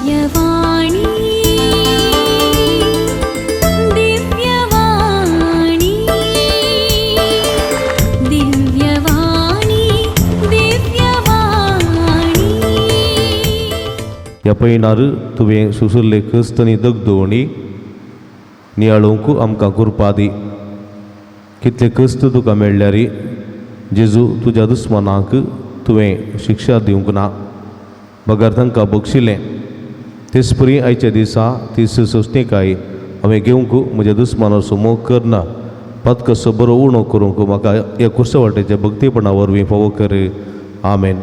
दिव्यवाणी दिव्यवाणी दिव्यवाणी दिव्यवाणी. ह्या पयणार तुवें सुसुर्ले क्रिस्त आनी दगदोवणी नियाळूंक आमकां कृपा दी. कितले क्रिस्त तुका मेळ्ळ्यार जेजू तुज्या दुस्मनाक तुवें शिक्षा दिवंक ना, बगर तांकां बक्षिलें. तेच परी आयच्या दिसा ती सोंसणीकाय हांवें घेवंक म्हज्या दुस्मनाचो मोग करना पातकसो बरो उणो करूंक म्हाका ह्या कुर्सा वाटेच्या भक्तीपणा वरवीं फावो कर. आमेन.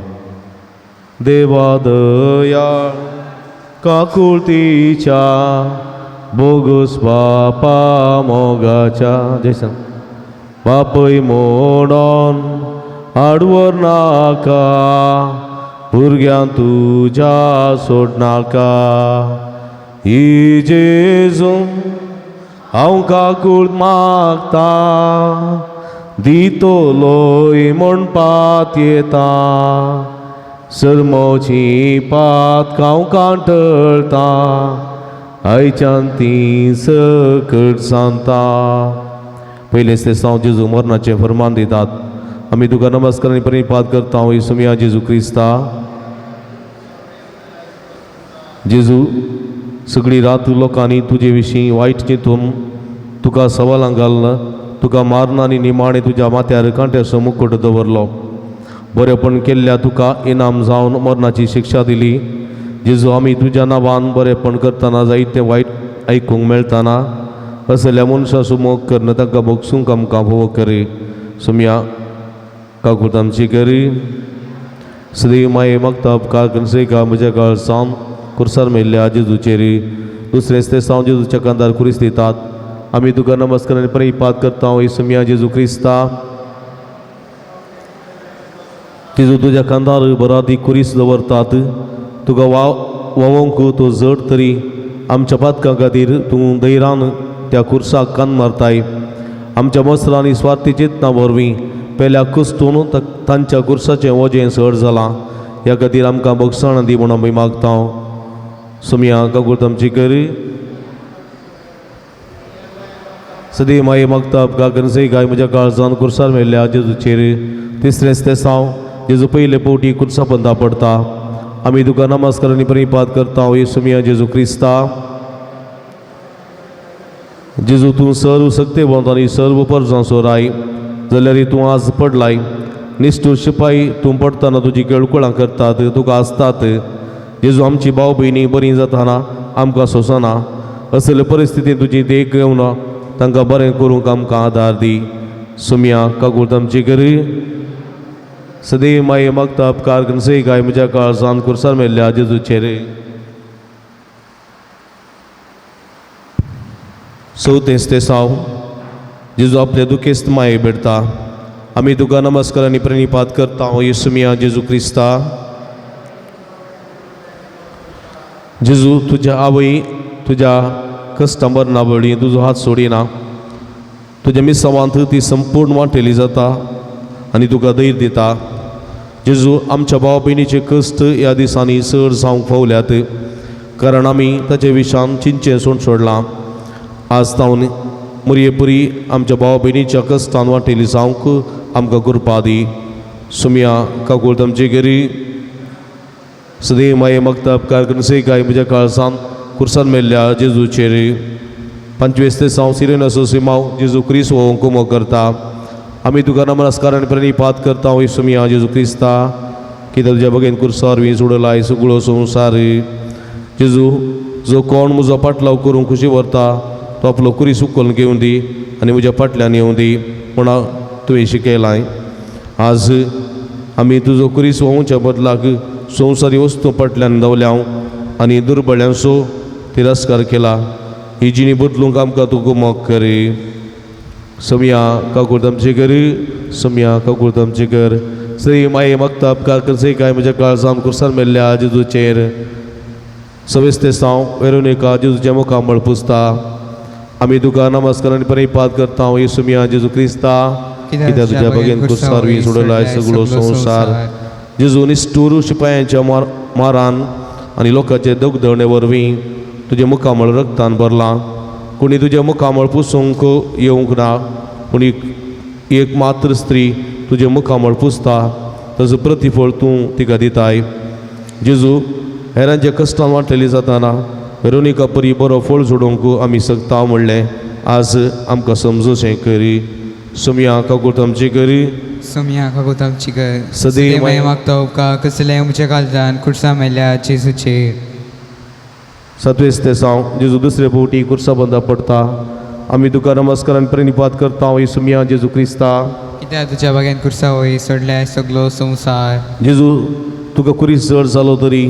देवा दया काकुळतीच्या बोगस बापा मोगाच्या जयसन बापय मोडोन आडवर नाका, भुरग्यां तुज्या सोडनाका. ही जेजू हांव काकूळ मागता, दितलोय म्हणपात येता. सरमोची पात हांव कांटळता, आयच्यान ती सकट सांगता. पयलें ते साव जेजू मरणाचें फरमान दितात. आमी तुका नमस्कार आनी प्रणिपात करता येसुमिया जेजू क्रिस्ता. जेजू, सगळी रात लोकांनी तुजे विशीं वायट चिंतून तुका सवालां घालून तुका मारून आनी निमाणें तुज्या माथ्यार कांट्याचो मुकुट दवरलो. बरेपण केल्ल्या तुका इनाम जावन मरणाची शिक्षा दिली. जेजू, आमी तुज्या नांवान बरेपण करतना जायतें वायट आयकूंक मेळतना असल्या मनशाचो मोग करून तांकां भोगसूंक आमकां भोव करी. सुमया काकूत आमची करी. सदैव माये मागता उपकार कनसेका म्हज्या काळ सावन कुर्सार मेल्ल्या जेजूचेर. दुसरें ते सावन जेजूच्या कांदार कुरीस दितात. आमी तुका नमस्कार आनी प्रणिपात करता येसुमिया जेजू क्रिस्ता. जेजू, तुज्या खांदार बरादी कुरीस दवरतात. तुका वावोंक तो जड तरी आमच्या पातकां खातीर तूं धैर्यान त्या कुर्साक कान मारताय. आमच्या मसरां आनी स्वार्थी चिंतना वरवीं पेल्या कुस्तून तांच्या कुर्साचें वजें चड जालां. ह्या खातीर आमकां भोगसण दी म्हूण आमी मागता. सुमया काकूळ आमची करी. सदी माये मागता उपकार कनसय गाय म्हज्या काळजान कुर्सार मेल्ल्या जेजूचेर. तिसरें ते साव जेजू पयले पवटी कुर्सा पंदा पडता. आमी तुका नमस्कार आनी प्रणिपात करता येसुमिया जेजू क्रिस्ता. जेजू, तूं सर्व सक्तेवंत आनी सर्व परजांचो राय जाल्यार तूं आज पडलाय. निश्ठूर शिपाय तूं पडटना तुजी केळकुळां करतात, तुका आसतात. जेजू, आमची भाव भयणी बरीं जाताना आमकां सोंसना. असले परिस्थितींत तुजी देख घेवन तांकां बरें करूंक आमकां आदार दी. सुमया काकूळ आमची करी. सदैव माये मागता उपकार कनसय गाय म्हज्या काळजान कुर्सार मेल्ल्या जेजूचेर. चवथें ते साव जेजू आपले दुखेस्त माये भेटता. आमी तुका नमस्कार आनी प्रणिपात करता येसुमिया जेजू क्रिस्ता. जेजू, तुज्या आवय तुज्या कश्टां मरणा वळी तुजो हात सोडिना. तुज्या मिसावांत ती संपूर्ण वांटेली जाता आनी तुका धैर्य दिता. जेजू, आमच्या भाव भयणीचे कश्ट ह्या दिसांनी चड जावंक पावल्यात, कारण आमी ताचे विशान चिंचें सोड सोडलां. आज तावन मुरयेपुरी आमच्या भाव भयणीच्या कश्टान वांटेली जावंक आमकां कृपा दी. सुमया काकूळ आमची करी. सदैव माये मागता उपकार कनसय गाय म्हज्या काळजान कुर्सान मेल्ल्या जेजूचेर. पंचवीस ते साव सिरेनाचो सिमाव जेजू क्रिस्त हो हुकुमो करता. आमी तुका नमस्कार आनी प्रणिपात करता येसुमिया जेजू क्रिस्ता, कित्याक तुज्या बगेन कुर्सार वीज उडलाय सगळो संवसार. जेजू, जो कोण म्हजो पाटलाव करूंक खुशी व्हरता तो आपलो कुरीस उखलून घेवन दी आनी म्हज्या फाटल्यान येवं दी म्हूण तुवें शिकयलां. आज आमी तुजो कुरीस व्होंवच्या बदलाक संवसारी वस्तू फाटल्यान दवल्या आनी दुर्बळ्यांचो तिरस्कार केला. ही जिणी बदलूंक आमकां तूं गुमक करी. समिया काकूळ आमची करी. समिया काकूळ आमची कर. श्री माये मागता उपकार कनसय काय म्हज्या काळजान कुर्सान मेल्ल्या जेजूचेर. सवेस्ते साव वेरोनिका जेजूच्या मुखामळ पुसता. आमी तुका नमस्कार आनी प्रणिपात करता येसुमिया जेजू क्रिस्ता, कित्याक तुज्या बगेन कुर्सार वीज उडयलाय सगळो संवसार. जेजू, निश्ठूर शिपायांच्या मारान आनी लोकांचे दगदणे वरवीं तुजें मुखामळ रक्तान भरलां. कोणी तुजें मुखामळ पुसूंक येवंक ना, पूण एक मात्र स्त्री तुजें मुखामळ पुसता, ताजो प्रतिफळ तूं तिका दिताय. जेजू, हेरांच्या कश्टान वांटलेली जाताना वेरोनिका परी बरो फळ जोडूंक आमी शकता म्हणलें आज आमकां समजूशें करी. सोमया काकूट आमची करी. सोमया काकूत आमची कर. सदैव माय मागता उपकार कसलें म्हज्या काळजान कुर्सा मेल्या जेजूचेर. सातवेस ते साव जेजू दुसरे फावटी कुर्सा बंदा पडटा. आमी तुका नमस्कार आनी प्रणिपात करता सुमया जेजू क्रिस्ता. कित्याक तुज्या बागेन कुर्सा वय सोडल्या सगलो संवसार. जेजू, तुका कुरीस जड जालो तरी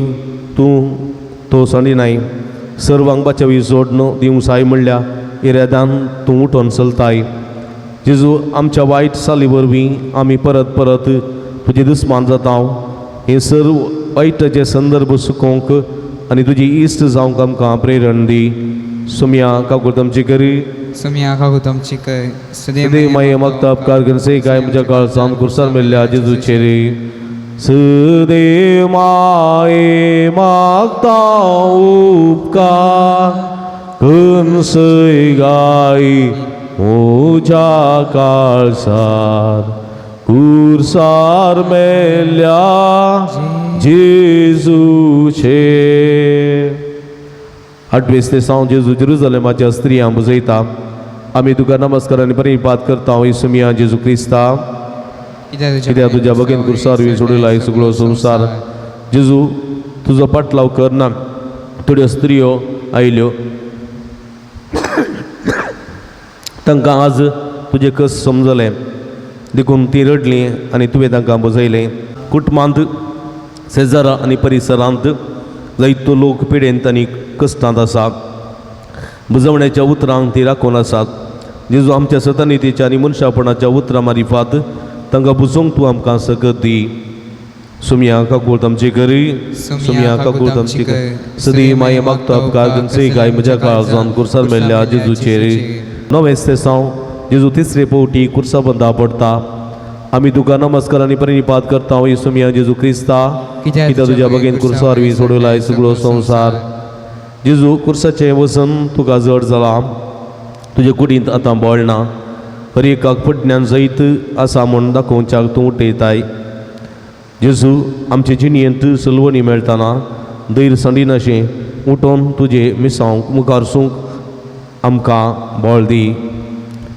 तूं तो सांडिनाय. सर्वांक बाचावी जोडन दिवंक जाय म्हणल्या इरादान तूं उठोन चलताय. जेजू, आमच्या वायट चाली वरवीं आमी परत परत तुजे दुस्मान जाता. हे सर्व वायटाचे संदर्भ सुकोवंक आनी तुजी इश्ट जावंक आमकां प्रेरण दी. सुमया काकूट आमची करी. सोमया काकूत आमची कर. सदैव माये मागता उपकार करसे काय म्हज्या काळजान कुर्सान मेल्ल्या जेजूचेर. सदैव माये मागता उपकार खंयसय गाय म्हज्या काळजार कुर्सार मेल्ल्या जेजूचेर. आठवेस ते सावन जेजू जेरुजलेमाच्या स्त्रियां बुजयता. आमी तुका नमस्कार आनी परिपात करता सुमया जेजू क्रिस्ता. कित्याक तुज्या बगेन कुर्सार सोडयला सगळो संवसार. जेजू, तुजो पाटलाव करना थोड्यो स्त्रियो आयल्यो, तांकां आज तुजें कस समजलें देखून ती रडलीं आनी तुवें तांकां बुजयलें. कुटुंबांत, शेजारा आनी परिसरांत जायतो लोक पिडेंत आनी कश्टांत आसा. बुजवण्याच्या उतरांक ती राखून आसात. जेजू, आमच्या सतनितीच्या आनी मनशापणाच्या उतरां मारिफात तांकां बुजोवंक तूं आमकां सकत दी. सुमया काकूट आमची करी. सुमया काकूट आमची करी. सदी माये मागता उपकार खंयचेय गाय म्हज्या काळजान कुर्सार मेल्ल्या जेजूचेर. नवें ते साव जेजू तिसरे फावटी कुर्सा बंदा पडटा. आमी तुका नमस्कार आनी परिपात करता सुमया जेजू क्रिस्ता. कित्याक तुज्या बगेन कुर्सार सोडयला सगळो संवसार. जेजू, कुर्साचें वजन तुका जड जालां, तुजे कुडींत आतां बळ ना. हर एकाक पडण्यान जैत आसा म्हूण दाखोवच्याक तूं उठयताय. जेजू, आमचे जिणेंत सलवणी मेळटना धैर्य सांडिनाशें उठोन तुजें मिसावंक मुखार सूंक आमकां बळ दी.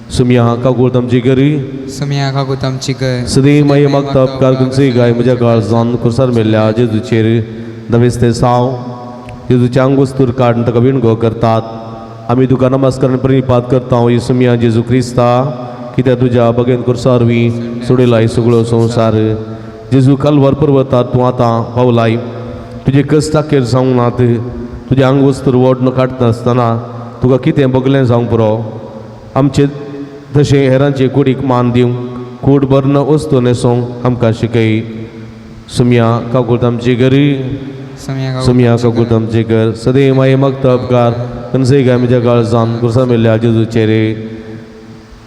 सुमया काकूट आमची करी. सोमया काकूत आमची कर. सदैव माये मागता उपकार खंयचेय गाय म्हज्या काळजान कुर्सार मेल्ल्या जेजूचेर. दवेस ते साव जेजूचे आंगवस्तूर काडून ताका विणगो करतात. आमी तुका नमस्कार आनी प्रणिपात करता सुमया जेजू क्रिस्ता. कित्याक तुज्या बगेन कुर्सार वरवीं सोडयला सगळो संवसार. जेजू, कालवार पर्वतार तूं आतां पावलाय. तुजे कश्ट अखेर जावंक नात. तुजें आंगवस्त्र ओडन काडटा आसतना तुका कितें बगलें जावंक पुरो. आमचे तशें हेरांचे कुडीक मान दिवंक कूड भरन वस्तू न्हेसोवंक आमकां शिकय. सुमया काकूट आमची करी. सुमया काकूट आमची कर. सदैव माये मागता उपकार खंयचेय गाय म्हज्या काळजान कुर्सा मेल्ल्या जेजूचेर.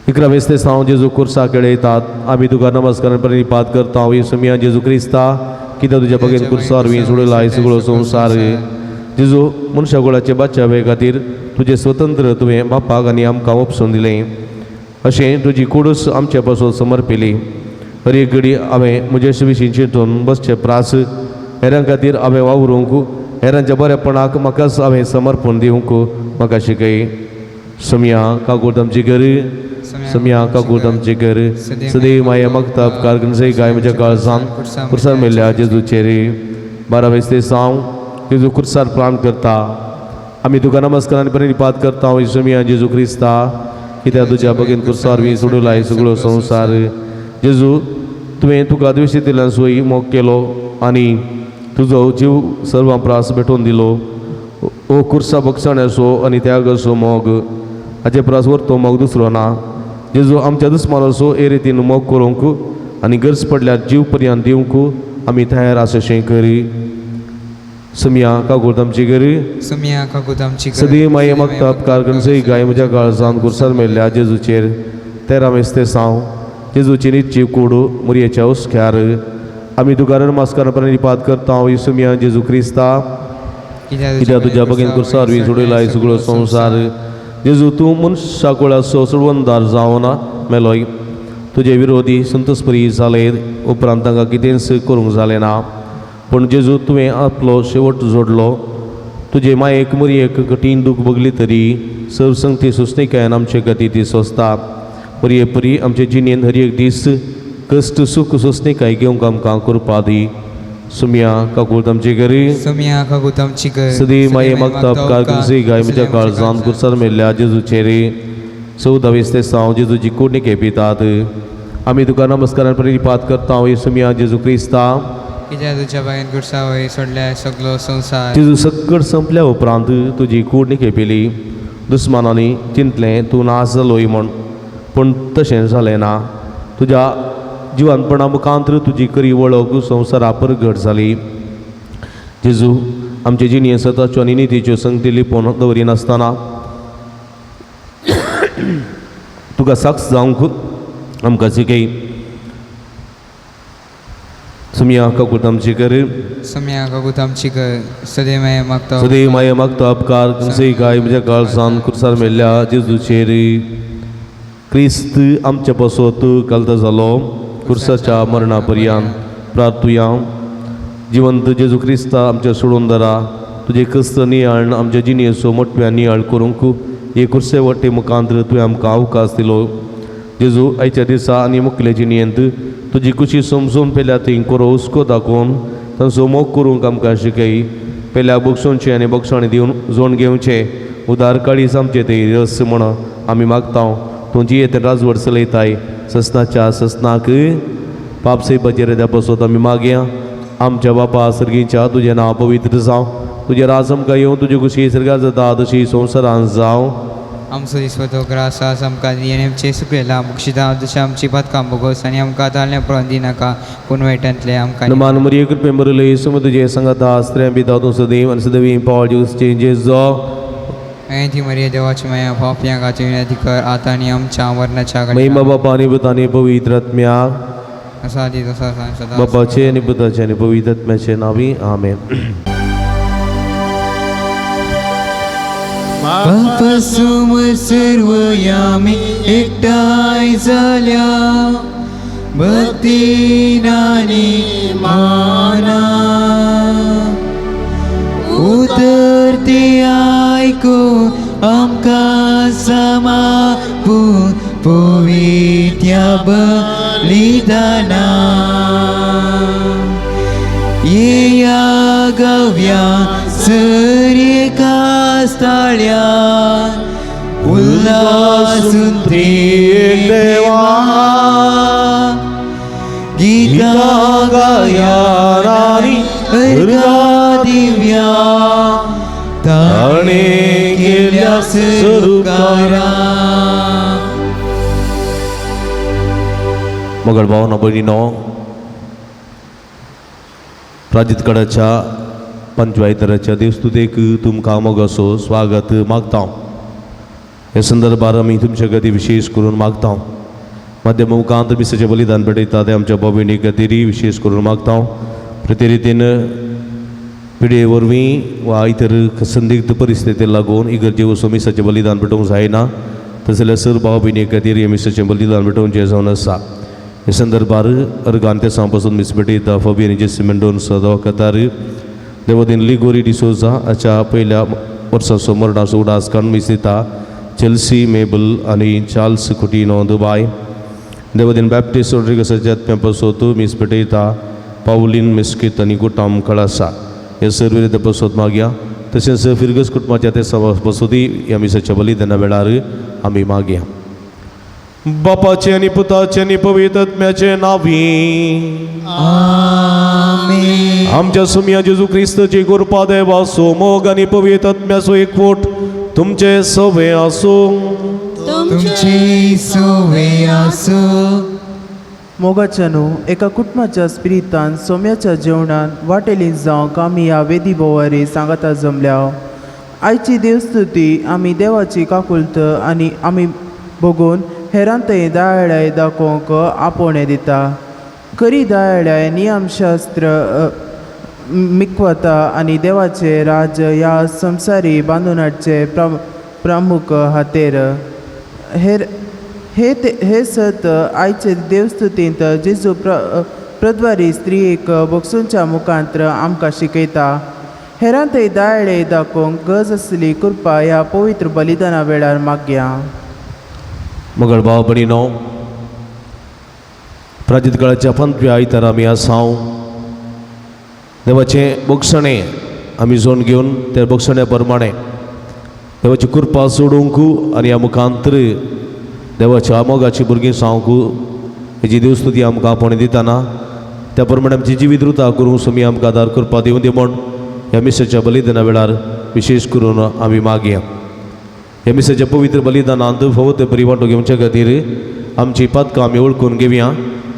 11वें ते सावन जेजू कुर्सा खेळयतात. आमी तुका नमस्कार आनी प्रणिपात करता सुमया जेजू क्रिस्ता. कित्याक तुज्या बगेन कुर्सार वरवीं सोडयला सगळो संवसार. जेजू, मनशाकुळाचे बाचावे खातीर तुजें स्वतंत्र तुवें बापाक आनी आमकां ओपसून दिलें. अशें तुजी कुडूच आमचे पासून समर्पिली. हर एक घडी हांवें म्हजे विशीं चिंतून बसचे प्रास हेरां खातीर हांवें वावरूंक, हेरांच्या बरेपणाक म्हाकाच हांवें समर्पण दिवंक म्हाका शिकय. सुमया काकूट आमची करी. सुमया काकूट आमची कर. सदैव माये मागता उपकार खंयचेय गाय म्हज्या काळजान कुर्सार मेल्ल्या जेजूचेर. 12वें ते साव जेजू कुर्सार प्राण करता. आमी तुका नमस्कार आनी प्रणिपात करता सुमया जेजू क्रिस्ता. कित्याक तुज्या बगेन कुर्सार वरवीं सोडयला सगळो संवसार. जेजू, तुवें तुका द्वेशितल्यान सोय मोग केलो आनी तुजो जीव सर्वां प्रास भेटोवन दिलो. ओ कुर्सा बक्षण्याचो आनी त्यागाचो मोग, हाचे प्रास वरतो मोग दुसरो ना. जेजू, आमच्या दुस्मानाचो हे रितीन मोग करूंक आनी गरज पडल्यार जीव पर्यंत दिवंक आमी तयार आसा करी. सुमया काकूट आमची करी. सोमया काकूत आमची कर. सदैव माये मागता उपकार खंयचेय गाय म्हज्या काळजान कुर्सार मेल्ल्या जेजूचेर. 13वें ते साव जेजूची निच्ची कूड मुरयेच्या हुस्क्यार. आमी तुका नमस्कार प्रणिपात करता सुमया जेजू क्रिस्ता. कित्याक तुज्या बगेन कुर्सार सोडयलाय सगळो संवसार. जेजू तूं मनशा कुळाचो सोडवणदार जावना मेलोय. तुजे विरोधी संतोषपरी जाले उपरांत तांकां कितेंच करूंक जालें ना. पूण जेजू तुवें आपलो शेवट जोडलो. तुजे मायेक मरयेक कठीण दूख भोगली तरी सर्वसंगती सोंसणीकायेन आमचे गती ती सोंसता. मरये परी आमचे जिणेंत हर एक दीस कश्ट सूख सोंसणीकाय घेवंक आमकां कृपा दी. सुमया काकूळ आमची करी. सोमया काकूत आमची कर. सदी माये मागता उपकार तुमची गाय म्हज्या काळजांत कुर्सार मेल्ल्या जेजूचेर 14 ते साव जेजूची कुडणी पितात. आमी तुका नमस्कारान प्रणिपात करता हे सुमया जेजू क्रिस्ता. कित्याक तुज्या बागेन कुर्सा वयर सोडल्या सगळो संवसार. जेजू सक्कड संपल्या उपरांत तुजी कूड खेपिली. दुस्मानांनी चिंतलें तूं नाश जालोय म्हूण, पूण तशें जालें ना. तुज्या जिवनपणा मुखांत तुजी खरी वळख संवसारा परगट जाली. जेजू आमचे जिणें सताच्यो आनी नितीच्यो संगती लिपोवन दवरिनासतना तुका साक्ष जावंक आमकां शिकय. सुमया काकूट आमची कर. सोमया काकूत आमची कर. सदैव माये मागता सदैव माये मागता उपकार तुमचे गाय म्हज्या काळजान कुर्सार मेल्ल्या जेजूचेर. क्रिस्त आमच्या पासत कालता जालो कुर्साच्या मरणा पर्यंत. प्रार्थुया. जिवंत जेजू क्रिस्ता आमच्या सोडून दरा तुजे क्रिस्त नियाळ आमच्या जिणेचो मोटव्या नियाळ करूंक हे कुर्से वटे मुखांत तुवें आमकां अवकाश दिलो. जेजू आयच्या दिसा आनी मुखले जिणेंत तुजी कुशी समजून पेल्या थंय कोरो हुस्को दाखोवन तांचो मोग करूंक आमकां शिकय. पेल्या बक्षोवचें आनी बक्षाणी दिवन जोण घेवचें उदार काळीज आमचें थंय रस म्हण आमी मागता. तूं जियेत राजवट चलयताय ससनाच्या ससनाक पाप सैबाचेर त्या बसत आमी मागया. आमच्या बापा सर्गीच्या तुजें नांव पवित्र जावं, तुजें राज आमकां येवं, तुजी खुशी सर्गार जाता तशी संवसारांत जावं. आमचो दिसवतो ग्रास आज आमकां दी आनी आमचे सुकलेला बक्षिता जशें आमची पातकां बोगोस आनी आमकां ताळ्या पळोवन दिनाका पूण वायटांतलें आमकां नमान मरिये कृपे मरले सुम तुजे संगता स्त्रियां पिता तूं सदैव आनी सदैव पावल चेंजेस जो आनी ती मरिये देवाची माया पापयां खातीर विनंती कर आतां आनी आमच्या मरणाच्या महिमा घडयेक. बापा आनी पुता आनी पवित्र आत्म्याक. असा आदी तसो आसा आनी सदां. बापाचे आनी पुताचे आनी पवित्र आत्म्याचे नांवी आमेन. बापा समोर सर्व यामी एकठांय जाल्या भक्तीन आनी माना उतर ती आयकून आमकां समापून पवित्या बलिदाना येया गव्या सरेका ताळ्या उल्हासून त्रिएक देवा गीता गाया राणी अर्घा दिव्या ताणे केल्या सरुकारा. मगळ भावना भयणीनो, प्राजितकडाच्या पंचवायतराच्या देवस्तुतेक तुमकां मोगासो स्वागत मागता. ह्या संदर्भार आमी तुमच्या खातीर विशेश करून मागता. माध्यम मुखांत मिसाचें बलिदान पेटयता तें आमच्या भाव खातीर विशेश करून मागता. प्रति रितीन पिडये वरवीं वा इतर संदिग्ध परिस्थितीक लागून इगर्जे वचून मिसाचें बलिदान पेटोवंक जायना, तशें जाल्यार सर भाव भयणी खातीर हें मिसाचें बलिदान पेटोवचें जावन आसा. हे संदर्भार अर्गान तेसां पासून मीस पेटयता फबियन जेसी मेंडोन्सा दवाखातार देवदीन लिगोरी डिसोजा हाच्या पयल्या वर्साचो मरणाचो उडास काडून मीस दिता चेल्सी मेबल आनी चार्ल्स कुटिनो दुबाय. देवदीन बॅप्टिस्ट रोड्रिगसाच्या आत्म्या पासत मीस पेटयता पावलीन मिस्कीत आनी गुटाम कळासा. हे सर्व पासत मागया. तशेंच फिरगस कुटुंबाच्या ते पासतूय ह्या मिसाच्या बलिदाना वेळार आमी मागया. बापाचे आनी पुताचे आनी पवित्र आत्म्याचे नांवी आमेन. आमच्या सुमया जेजू क्रिस्ताची कृपा देवाचो मोग आनी पवित्र आत्म्याचो एकवट तुमचे सवे आसूं. तुमची सोवे आसूं. मोगाच्यानो एका कुटुंबाच्या स्पिरितान सोम्याच्या जेवणान वाटेली जावंक आमी ह्या वेदी बोवारी सांगाता जमल्या. आयची देवस्तुती आमी देवाची काकुळत आनी आमी बगून हेरां थंय दयाळाय दाखोवंक आपोवणें दिता. खरी दयाळाय नियमशास्त्र मिकवता आनी देवाचें राज्य ह्या संवसारी बांदून हाडचें प्रमुख हातेर. हेर हे हे सत आयचे देवस्तुतींत जेजू प्रद्वारी स्त्रियेक बोगसूंच्या मुखांत्र आमकां शिकयता. हेरां थंय दायळे दाखोवंक गरज आसली कृपा ह्या पवित्र बलिदाना वेळार मागया. मगळ भाव भयणीनो, प्राचीन काळाच्या पंथव्या आयतार आमी आसाव. देवाचें बोगसणें आमी जोन घेवन त्या बोगसण्या प्रमाणें देवाची कृपा सोडूंक आनी ह्या मुखांतर देवाच्या मोगाची भुरगीं जावंक हेजी देवस्तुती आमकां आपोवणें दितना त्या प्रमाणे आमची जिवीत रुता करूंक सुमी आमकां आदार करपा दिवं दी म्हूण ह्या मिसाच्या बलिदाना वेळार विशेश करून आमी मागया. ह्या मिसाच्या पवित्र बलिदानांत फावो ते बरी वांटो घेवचे खातीर आमची पातकां आमी वळखून घेवया.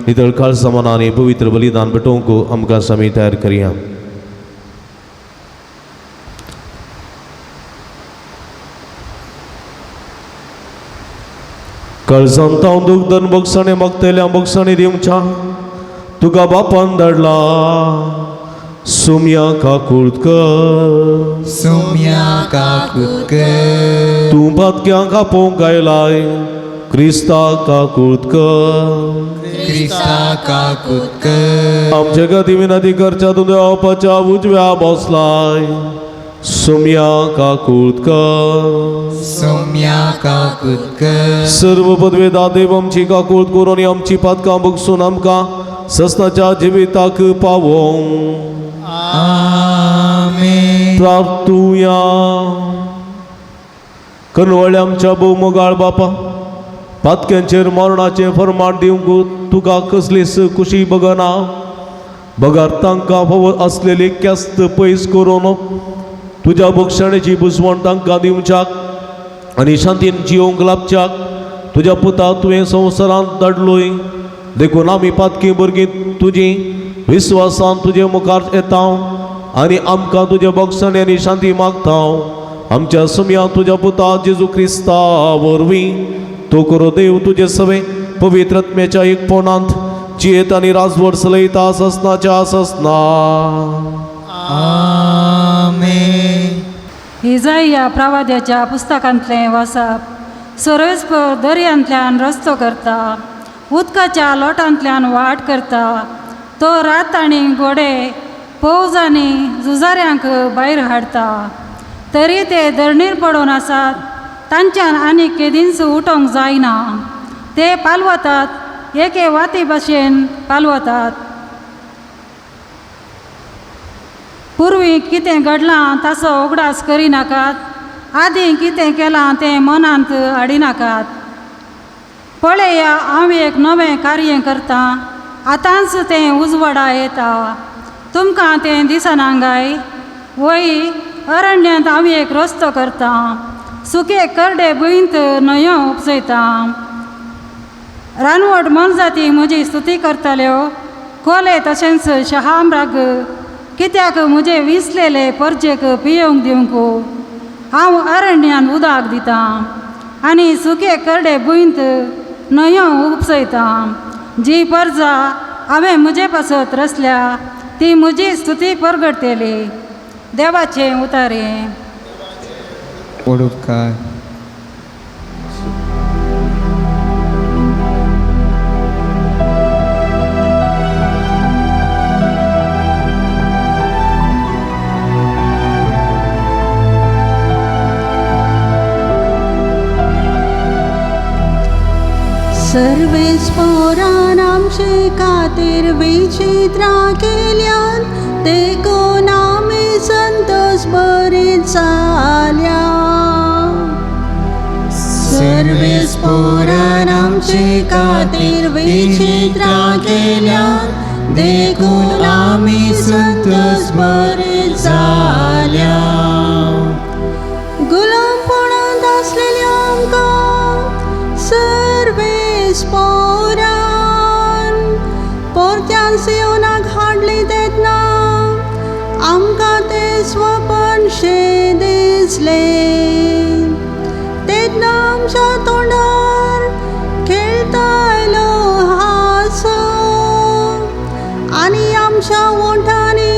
नितळ काळजा मनान पवित्र बलिदान भेटोवंक आमकां आमी तयार करया. काळजांत हांव दुखदन बोगसणें मागतल्या बोगसणें दिवच्या तुका बापान धाडला. सुम्या काकूळत कर, सुम्या काकूत कर, तूं पातक्यांक आपोवंक आयलाय क्रिस्ता काकूळत कर, क्रिस्ता काकूत कर. आमचे खातीर विनंती करच्या तूं देवाच्या उजव्या बसलाय. सुम्या काकूळत कर, सुम्या काकूत कर. सर्व पदवेदा देव आमची काकूळत करून आनी आमची पातकां बगसून आमकां सस्नाच्या जिविताक पावोवं. आमेन. प्रार्थुया. कनवळ्या आमच्या भोवमोगाळ बापा, पातक्यांचेर मरणाचें फरमाण दिवंक तुका कसलीच खुशी बगना. बगर तांकां फावो आसलेली क्यास्त पयस करून तुज्या बक्षणेची बुजवण तांकां दिवच्याक आनी शांतीन जियोंक लाभच्याक तुज्या पुता तुवें संवसारांत धाडलोय. देखून आमी पातकी भुरगीं तुजी विस्वासान तुजे मुखार येता आनी आमकां तुजे बक्षणे आनी शांती मागता. आमच्या सुमया तुज्या पुता जेजू क्रिस्ता वरवीं तो करो देव तुजे सवे पवित्र आत्म्याच्या एकपणांत जियेत आनी राजवट चलयता ससनाच्या ससना. आमेन. इजाइया प्रवाद्याच्या पुस्तकांतलें वाचप. सर्वेस्पर दर्यांतल्यान रस्तो करता, उदकाच्या लोटांतल्यान वाट करता. तो रात आनी घोडे पौज आनी झुजाऱ्यांक भायर हाडटा. तरी ते धरणीर पडून आसात, तांच्यान आनी केदींच उठोंक जायना. ते पालवतात, एके वाती भशेन पालवतात. पुर्वी कितें घडलां ताचो उगडास करिनाकात, आदीं कितें केलां तें मनांत हाडिनाकात. पळया, हांव एक नवें कार्य करतां, आतांच तें उजवाडा येता. तुमकां तें दिसना काय? वय, अरण्यांत हांव एक रस्तो करतां, सुके करडे भुंयंत न्हंयो उपजयतां. रानवट मोनजाती म्हजी स्तुती करताल्यो, कोले तशेंच शहामराग कित्याक म्हजे विसलेले परजेक पियोवंक दिवंक. हांव अरण्यान उदक दितां आनी सुके करडे भुंयंत न्हंयो उपसयतां. जी परजा हांवें म्हजे पासत रचल्या ती म्हजी स्तुती परगटतली. देवाचें उतारें. उपकार. सर्वेस पोरान आमचे खातीर विचित्रां केल्यान देखून आमी संतोष बरीत जाल्या. सर्वेस पोरान आमचे खातीर विचित्रां केल्यान देखून आमी संतोष बरीत जाल्या. गुलामपणांत आसलेल्या आमकां सर्वेस पोरान परत्यान सियोनाक हाडली तेन्ना आमकां तें स्वपन शें दिसलें. तेन्ना आमच्या तोंडार खेळतालो हांसो आनी आमच्या ओंठांनी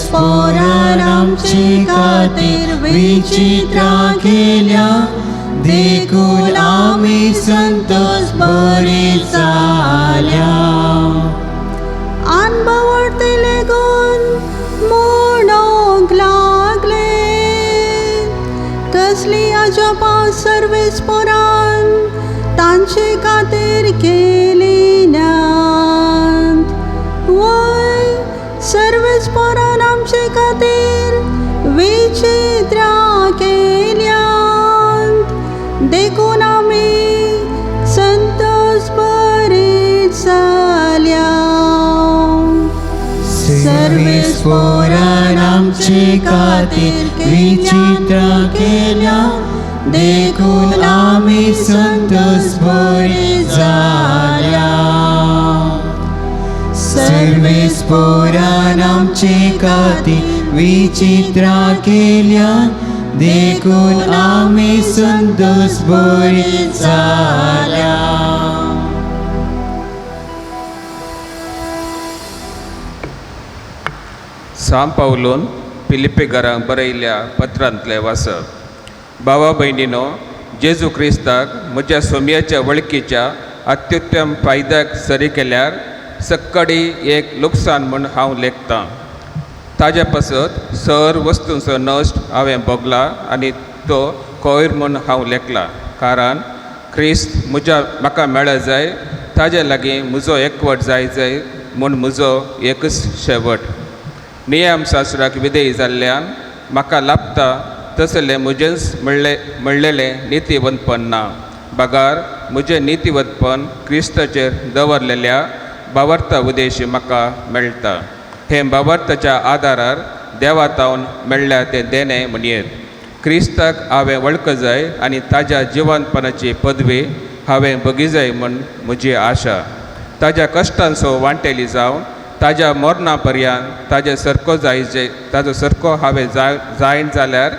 सर्वेस्पोरान आमचे खातीर विचित्रां केल्या देखून आमी संतोष बरी जाल्या. अनभवतले गुण म्हणूंक लागले कसली अजापां सर्वेस्पोरान तांचे खातीर केली नात. वय सर्वेस्पोरान आमचे खातीर विचित्रां केल्यात देखून आमी संतोष बरी जाल्या. सर्वेस्पोरान आमचे खातीर विचित्रां केल्या देखून आमी संतोष बरी जाल्या. सर्वेस्पोरान आमचे खातीर विचित्रां केल्या देखून आमी संतोष बरी जाल्या. सां पावलून फिलिप्पीकारांक बरयल्ल्या पत्रांतलें वाचप. भावा भयणीनो, जेजू क्रिस्ताक म्हज्या सोमयाच्या वळखीच्या अत्युत्तम फायद्याक सरी केल्यार सक्कडी एक लुकसाण म्हूण हांव लेखतां. ताज्या पासत सर वस्तूंचो नश्ट हांवें भोगला आनी तो कोयर म्हूण हांव लेखला, कारण क्रिस्त म्हज्या म्हाका मेळ जाय, ताजे लागीं म्हजो एकवट जाय जाय म्हूण म्हजो एकच शेवट. नियमशास्त्राक विधेय जाल्ल्यान म्हाका लाभता तसलें म्हजेंच म्हणलेलें नितीवंतपण ना, बगार म्हजें नितीवंतपण क्रिस्ताचेर दवरलेल्या भावार्था उदेशी म्हाका मेळटा. हें भावार्थाच्या आदारार देवा तावन मेळ्ळ्या तें देणें म्हणयेत. क्रिस्ताक हांवें वळख जाय आनी ताज्या जिवनपणाची पदवी हांवें बगी जाय म्हूण म्हजी आशा. ताज्या कश्टांचो वांटेली जावन ताज्या मरणा पर्यंत ताजे सरको जायचे ताजो सरको हांवें जायन जाल्यार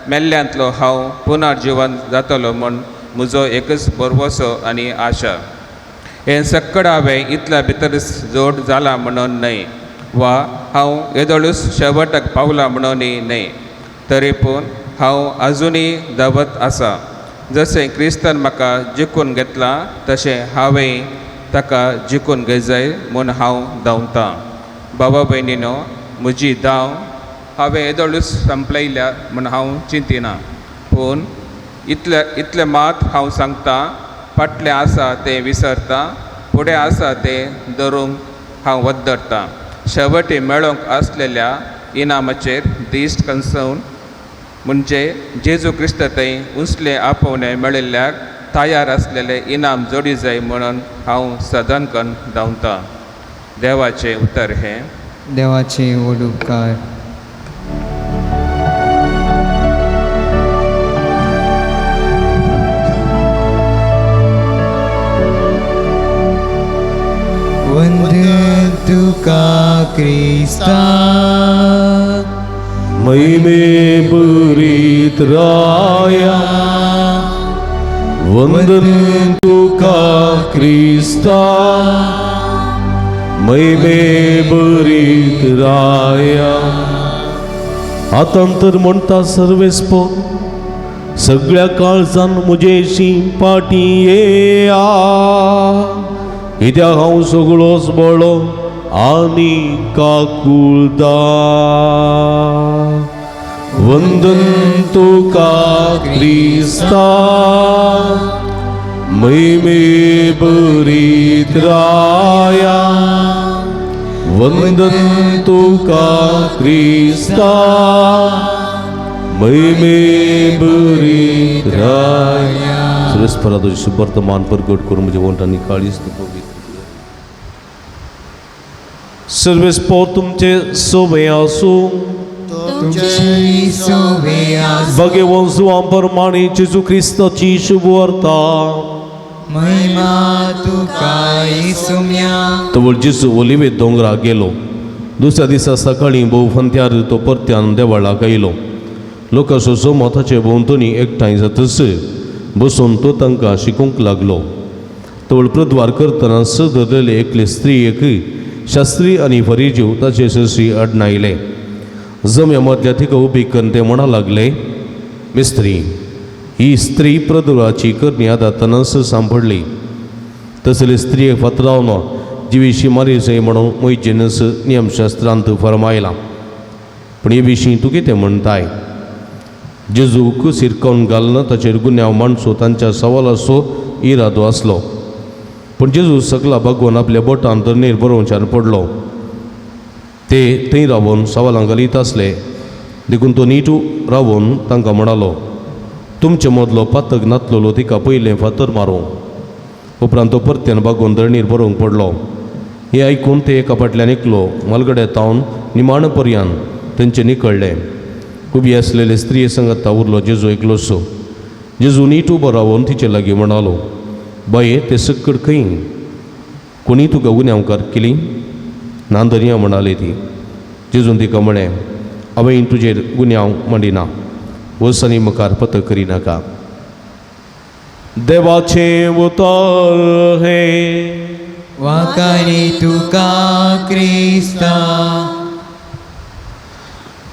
मेल्ल्यांतलो हांव पुनर्जिवन जातलो म्हूण म्हजो एकच भरवसो आनी आशा. हें सक्कड हांवें इतल्या भितरच जोड जाला म्हणून न्हय वा हांव येदोळूच शेवटाक पावला म्हणूनय न्हय, तरी पूण हांव आजुनूय धांवत आसा. जशें क्रिस्तान म्हाका जिखून घेतलां तशें हांवें ताका जिखून घेजाय म्हूण हांव धांवतां. बाबा भयणीनो, म्हजी धांव हांवें येदोळूच संपयल्या म्हूण हांव चिंतिना, पूण इतलें मात हांव सांगतां, फाटलें आसा तें विसरतां, फुडें आसा तें धरूंक हांव वद्दरतां. शेवटी मेळोंक आसलेल्या इनामाचेर दिश्ट कनसोवन म्हणजे जेजू क्रिस्त थंय उंचलें आपोवणें मेळिल्ल्याक तयार आसलेलें इनाम जोडी जाय म्हणून हांव सदां कन धांवतां. देवाचें उतर हें. देवाचे व्हड उपकार. वंदन तुका क्रिस्ता महिमे भरीत राया, वंदन तुका क्रिस्ता महिमे भरीत राया. आतां तर म्हणटा सर्वेस्पोर, सगळ्या काळजान म्हजेशी पाटी येया, कित्याक हांव सगळोच बळो आनी काकुळदा. वंदन तुका क्रिस्ता महिमे भरीत राया, वंदन तुका क्रिस्ता महिमे भरीत राया. सुरेश तुझी सुबर्तमान प्रगट करून म्हजे वंट आनी काळीज तूं पवित्र. सर्वेस्पोर तुमचे सोबे आसूं. भगवान प्रमाणे जेजू क्रिस्ताची शुभवार्ता. महिमा तुका येसुम्या. तवळ जेजू ओलिवे दोंगराक गेलो. दुसऱ्या दिसा सकाळीं भोव फंत्यार तो परत्यान देवळाक आयलो. लोकांचो जमो ताचे भोंवतणी एकठांय जातच बसून तो तांकां शिकोवंक लागलो. तवळ प्रद्वार करतना स धरलेले एकले स्त्रियेक शास्त्री आनी फरिजीव ताचे सरशी अडणायले जम्या मदल्या तिका उबी करून ते म्हणा लागले, मिस्त्री, ही स्त्री प्रदुराची करणी आदातनच सांपडली. तसली स्त्रियेक फातरावन जिवीशी मारी जाय म्हणून मोहिजेनस नियमशास्त्रांत फरमायला. पूण हे विशीं तूं कितें म्हणटाय? जेजूक सिरकावन घालून ताचेर गुन्यांव मांडचो तांच्या सवालाचो इरादो आसलो. पूण जेजू सगळा भगवान आपल्या बोटान धरणीर बरोवच्यान पडलो. ते थंय रावून सवालां घालीत आसले. देखून तो नीट रावून तांकां म्हणालो, तुमचे मदलो पातक नातलेलो तिका पयलें फातर मारूं. उपरांत तो परत्यान बागोवन धरणीर बरोवंक पडलो. हें आयकून ते एका फाटल्यान एकलो मालगड्या तावन निमाण पर्यान तेंचे निकळ्ळे. उबी आसलेले स्त्रिये संगता उरलो जेजू एकलोसो. जेजू नीट उबो रावून तिचे लागीं म्हणालो, बाये, ते सक्कड खंय? कोणी तुका गुन्यांवकार केली ना दर्या? म्हणाली ती. जेजून तिका म्हळें, हांवें तुजेर गुन्यांव मांडिना, वच आनी मुखार पथक करिनाका. देवाचें उतर हें. वाकारे तुका क्रिस्ता.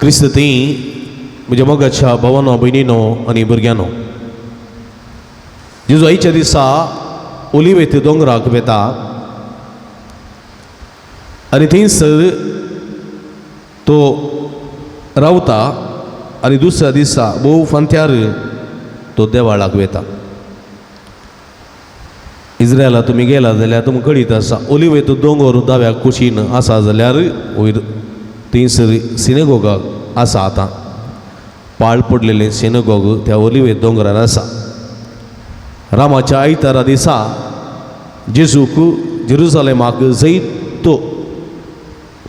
क्रिस्त ती म्हज्या मोगाच्या भावानो, भयणीनो आनी भुरग्यांनो, जेजू आयच्या दिसा ओलिवेत दोंगराक वेता आनी थंयसर तो रावता आनी दुसऱ्या दिसा भोव फांत्यार तो देवाळाक वेता. इज्रायला तुमी गेला जाल्यार तुमकां कळीत आसा, ओलिवेत दोंगर दाव्या कुशीन आसा जाल्यार वयर थंयसर सिनेगोगाक आसा. आतां पाळ पडलेलें सिनेगोग त्या ओलिवेत दोंगरार आसा. रामाच्या आयतारा दिसा जेजूक जेरुजलेमाक जैतो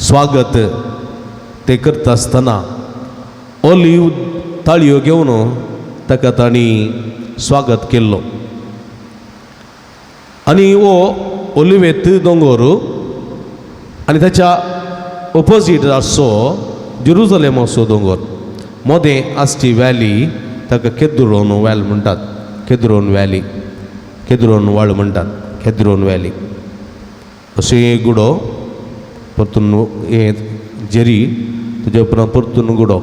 स्वागत ते करता आसतना ओलीव ताळयो घेवन ताका तांणी स्वागत केल्लो. आनी हो ओलिवेत दोंगर आनी ताच्या ओपोजीट आसचो जेरुजलेमाचो दोंगर, मदें आसची व्हॅली ताका केद्रोन व्हॅल म्हणटात. केद्रोन व्हॅली, केद्रोन व्हाळ म्हणटात, केद्रोन व्हॅली. अशें एक गुडो, परतून हें जेरी, तुज्या उपरांत परतून गुडो,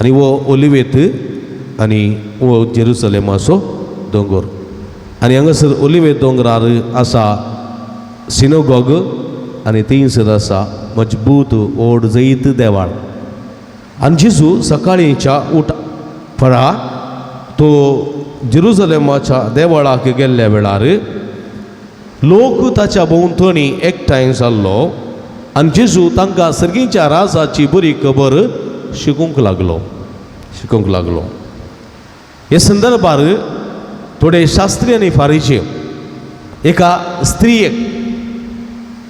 आनी हो ओलिवेत आनी हो जेरुसलेमाचो दोंगर. आनी हांगासर ओलिवेत दोंगरार आसा सिनोगॉग आनी थंयसर आसा मजबूत व्हड जैत देवाळ. आनी जेजू सकाळींच्या उठ फळा तो जेरुजलेमाच्या देवळाक गेल्ल्या वेळार लोक ताच्या भोंवतणी एकठांय जाल्लो आनी जेजू तांकां सर्गीच्या राजाची बरी खबर शिकूंक लागलो. हे संदर्भार थोडे शास्त्री आनी फारीचे एका स्त्रियेक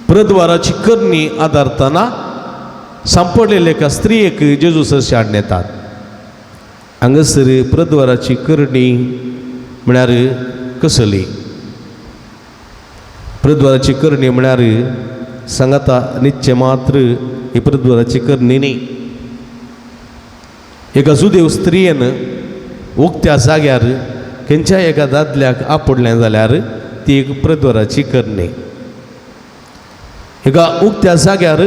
प्रद्वाराची करणी आदारतना सांपडलेले एका स्त्रियेक जेजू सरशी हाडून येतात. हांगासर प्रद्वाराची करणी म्हळ्यार कसली? प्रद्वाराची करणी म्हळ्यार सांगाता निश्चय मात्र ही प्रद्वाराची करणी न्ही. एका जुदेव स्त्रियेन उक्त्या जाग्यार खंयच्याय एका दादल्याक आपडलें जाल्यार ती एक प्रद्वाराची करणी. एका उक्त्या जाग्यार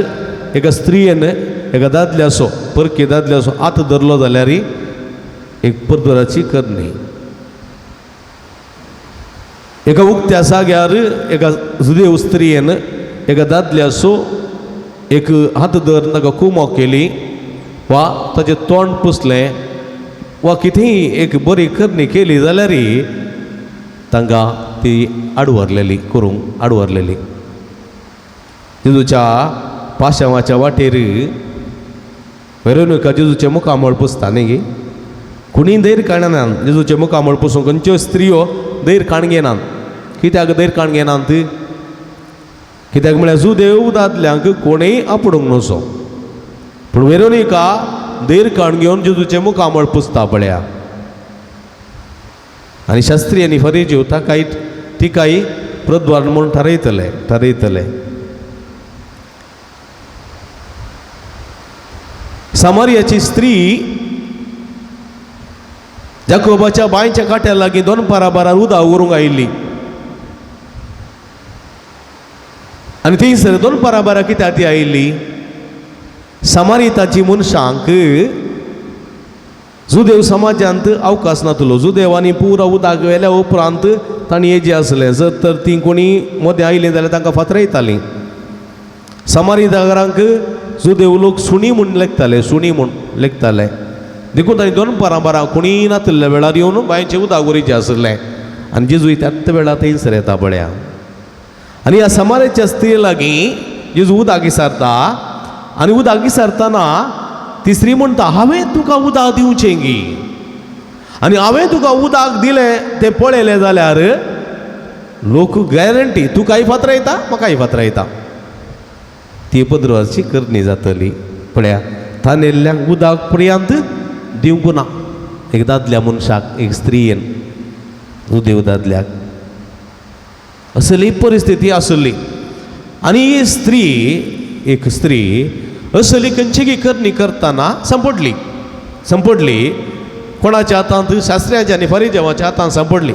एका स्त्रियेन एका दादल्याचो, परकी दादल्याचो हात धरलो जाल्यार एक प्रद्वाराची करणी. एका उक्त्या जाग्यार एका जुदेव स्त्रियेन एका दादल्याचो एक हात धरून ताका कुमो केली वा ताचें तोंड पुसलें वा कितेंय एक बरी करणी केली जाल्यार तांकां ती आडवरलेली, करूंक आडवरलेली. जेजूच्या पाशांवाच्या वाटेर वेरोनिका जेजूचें मुखामळ पुसता न्ही गे, कोणीय धैर्य काडना जेजूचें मुखामळ पुसूंक. खंयच्यो स्त्रियो धैर्य काण घेनात. कित्याक धैर्य काण घेनात? कित्याक म्हळ्यार जुदेव दादल्यांक कोणूय आपडूंक नसो. पूण वेरोनिका धैर्य काण घेवन जेजूचें मुखामळ पुसता पळया. आनी शास्त्री आनी फरेजीव ताकाय तिकाय प्रद्वार म्हूण थारयतले. सामारियाची स्त्री जाकोबाच्या बांयच्या काट्या लागीं दोन बारार उदक व्हरूंक आयिल्ली आनी थंयसर दोन बारा कित्याक ती आयिल्ली? समारिताची मनशांक जुदेव समाजांत अवकाश नातलो. जुदेवांनी पुरा उदक व्हेल्या उपरांत तांणी हेजें आसलें, जर तर ती कोणी मदें आयलीं जाल्यार तांकां फातरायतालीं. समारितांक जुदेव लोक सुणी म्हूण लेखताले, सुणी म्हूण लेखताले. देखून तांणी दोन परां कोणी नातिल्ल्या वेळार येवन बांयचें उदक वरीचें आसलें. आनी जेजू त्याच वेळार थंयसर येता पळया. आनी ह्या समारेच्या स्त्री लागीं जेजू उदक विसारता आनी उदक विसारतना ती स्त्री म्हणटा, हांवें तुका उदक दिवचें गी, आनी हांवें तुका उदक दिलें तें पळयलें जाल्यार लोक गॅरंटी तुकाय फातरायता म्हाकाय फातरायता. ती पदरवाची करणी जातली. पळया तानेल्ल्यांक उदक पर्यंत दिवंक ना एक दादल्या मनशाक, एक स्त्रियेन उदेव दादल्याक. असली परिस्थिती आसली. आनी ही स्त्री, एक स्त्री असली खंयची करणी करतना सांपडली. सांपडली कोणाच्या हातांत? शास्त्र्याच्या आनी फरिजेवाच्या हातांत सांपडली.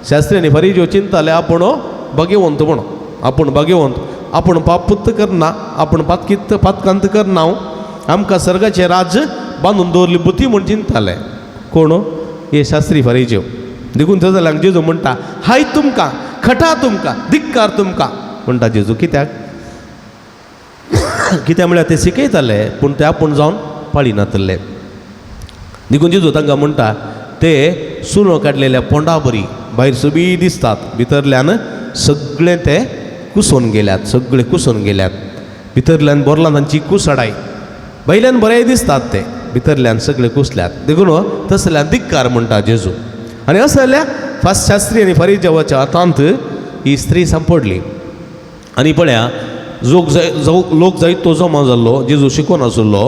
शास्त्री आनी फरिजेव चिंताले आपूण भाग्यवंत म्हणून, आपूण भाग्यवंत, आपूण पापूत करना, आपूण पातकीत पातकांत करना, आमकां सर्गाचें राज्य बांदून दवरली बुद्धी म्हूण चिंताले. कोण हे शास्त्री फरिजेव. देखून थंय जाल्यार जेजू म्हणटा, हाय तुमकां, खटा तुमकां, धिक्कार तुमकां म्हणटा जेजू. कित्याक? कित्याक म्हळ्यार ते शिकयताले पूण ते आपूण जावन पाळिनातले. देखून जेजू तांकां म्हणटा, ते सुनो काडलेल्या पोंडा बरी भायर सोबी दिसतात, भितरल्यान सगळें ते कुसोवन गेल्यात, सगळे कुसोवन गेल्यात. भितरल्यान बोरलां तांची कुसडाय, भायल्यान बरें दिसतात ते, भितरल्यान सगळे कुसल्यात. देखून तसल्यान धिक्कार म्हणटा जेजू. आनी असल्या फास्ट शास्त्री आनी फरिजेवाच्या हातांत ही स्त्री सांपडली. आनी पळया जोक जाय लोक जायत तो जमा जाल्लो, जेजू शिकोन आसलो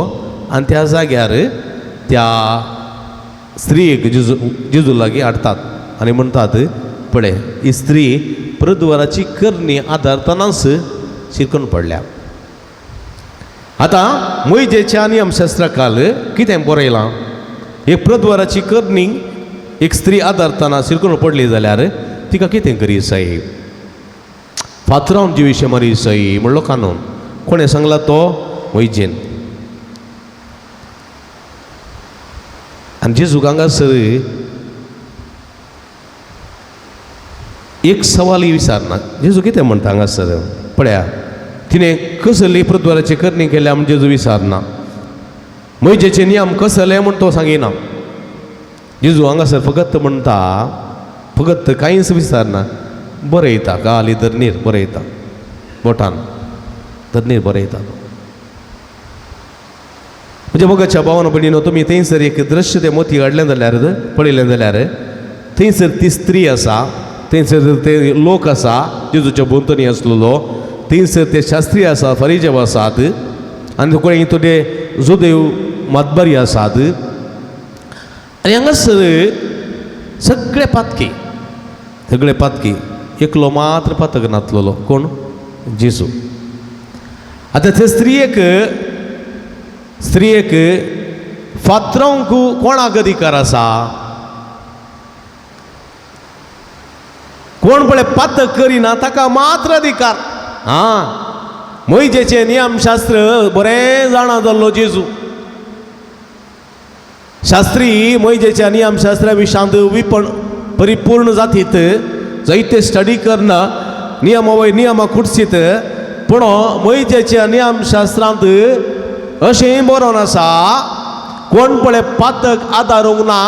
आनी त्या जाग्यार त्या स्त्रियेक जेजू जेजू लागीं हाडटात आनी म्हणटात, पळय ही स्त्री प्रद्वाराची करणी आदारतनाच शिरकून पडल्या. आतां मोयजेच्या नियमशास्त्रा काल कितें बरयलां? एक प्रद्वाराची करणी एक स्त्री आदारतना शिरकून पडली जाल्यार तिका कितें करी जाय? फातरावन जिविशें मारी जाय म्हणलो कानून. कोणें सांगला तो? मोयजेन. आनी जेजूक हांगासर एक सवालय विचारना. जेजू कितें म्हणटा हांगासर? पळया तिणें कसली प्रद्वाराची करणी केल्या म्हण जेजू विचारना. मोयजेचे नियम कसले म्हण तो सांगिना. जेजू हांगासर फकत म्हणटा, फकत कांयच विचारना, बरयता गाली धरणीर बरयता, बोटान धरणीर बरयता. म्हणजे मोगाच्या भावान भयणीनो, तुमी थंयसर एक दृश्य तें मोती हाडलें जाल्यार, पळयलें जाल्यार थंयसर ती स्त्री आसा, थंयसर ते लोक आसा जेजूच्या भोंवतणी आसलेलो, थंयसर ते शास्त्री आसा, फरिजेव आसात आनी कोणी थोडे जुदेव मातबारी आसात. आनी हांगासर सगळे पातकी, सगळे पातकी, एकलो मात्र पातक नातलेलो. कोण? जेजू. आतां ते स्त्रियेक, स्त्रियेक फातरावंक कोणाक अधिकार आसा? कोण पळय पातक करिना ताका मात्र अधिकार. आं, मोयजेचें नियमशास्त्र बरें जाणा जाल्लो जेजू. शास्त्री मोयजेच्या नियमशास्त्रा विशांत विपण परिपूर्ण जातीत जायते स्टडी करना, नियमा वयर नियमा कुडसीत, पूण मोयजेच्या नियमशास्त्रांत अशेंय बरोवन आसा, कोण पळय पातक आदारूंक ना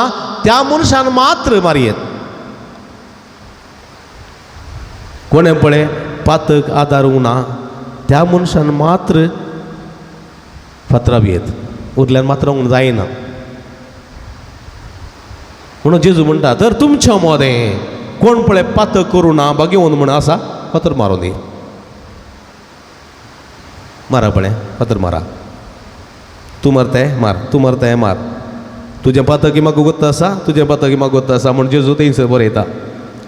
त्या मनशान मात्र मारयेत. कोणें पळय पातक आदारूंक ना त्या मनशान मात्र फातरावयेत, उरल्यान मात्र जायना. म्हणून जेजू म्हणटा, तर तुमच्या मदें कोण पळय पातक करूं ना भाग्यवंत म्हण आसा, फातर मारूं दी, मारा पळय फातर मारा, तूं मारताय मार, तूं मारताय मार, तुजें पातक म्हाका गोत्त आसा, तुजें पातक म्हाका गोत्त आसा म्हण जेजू थंयसर बरयता,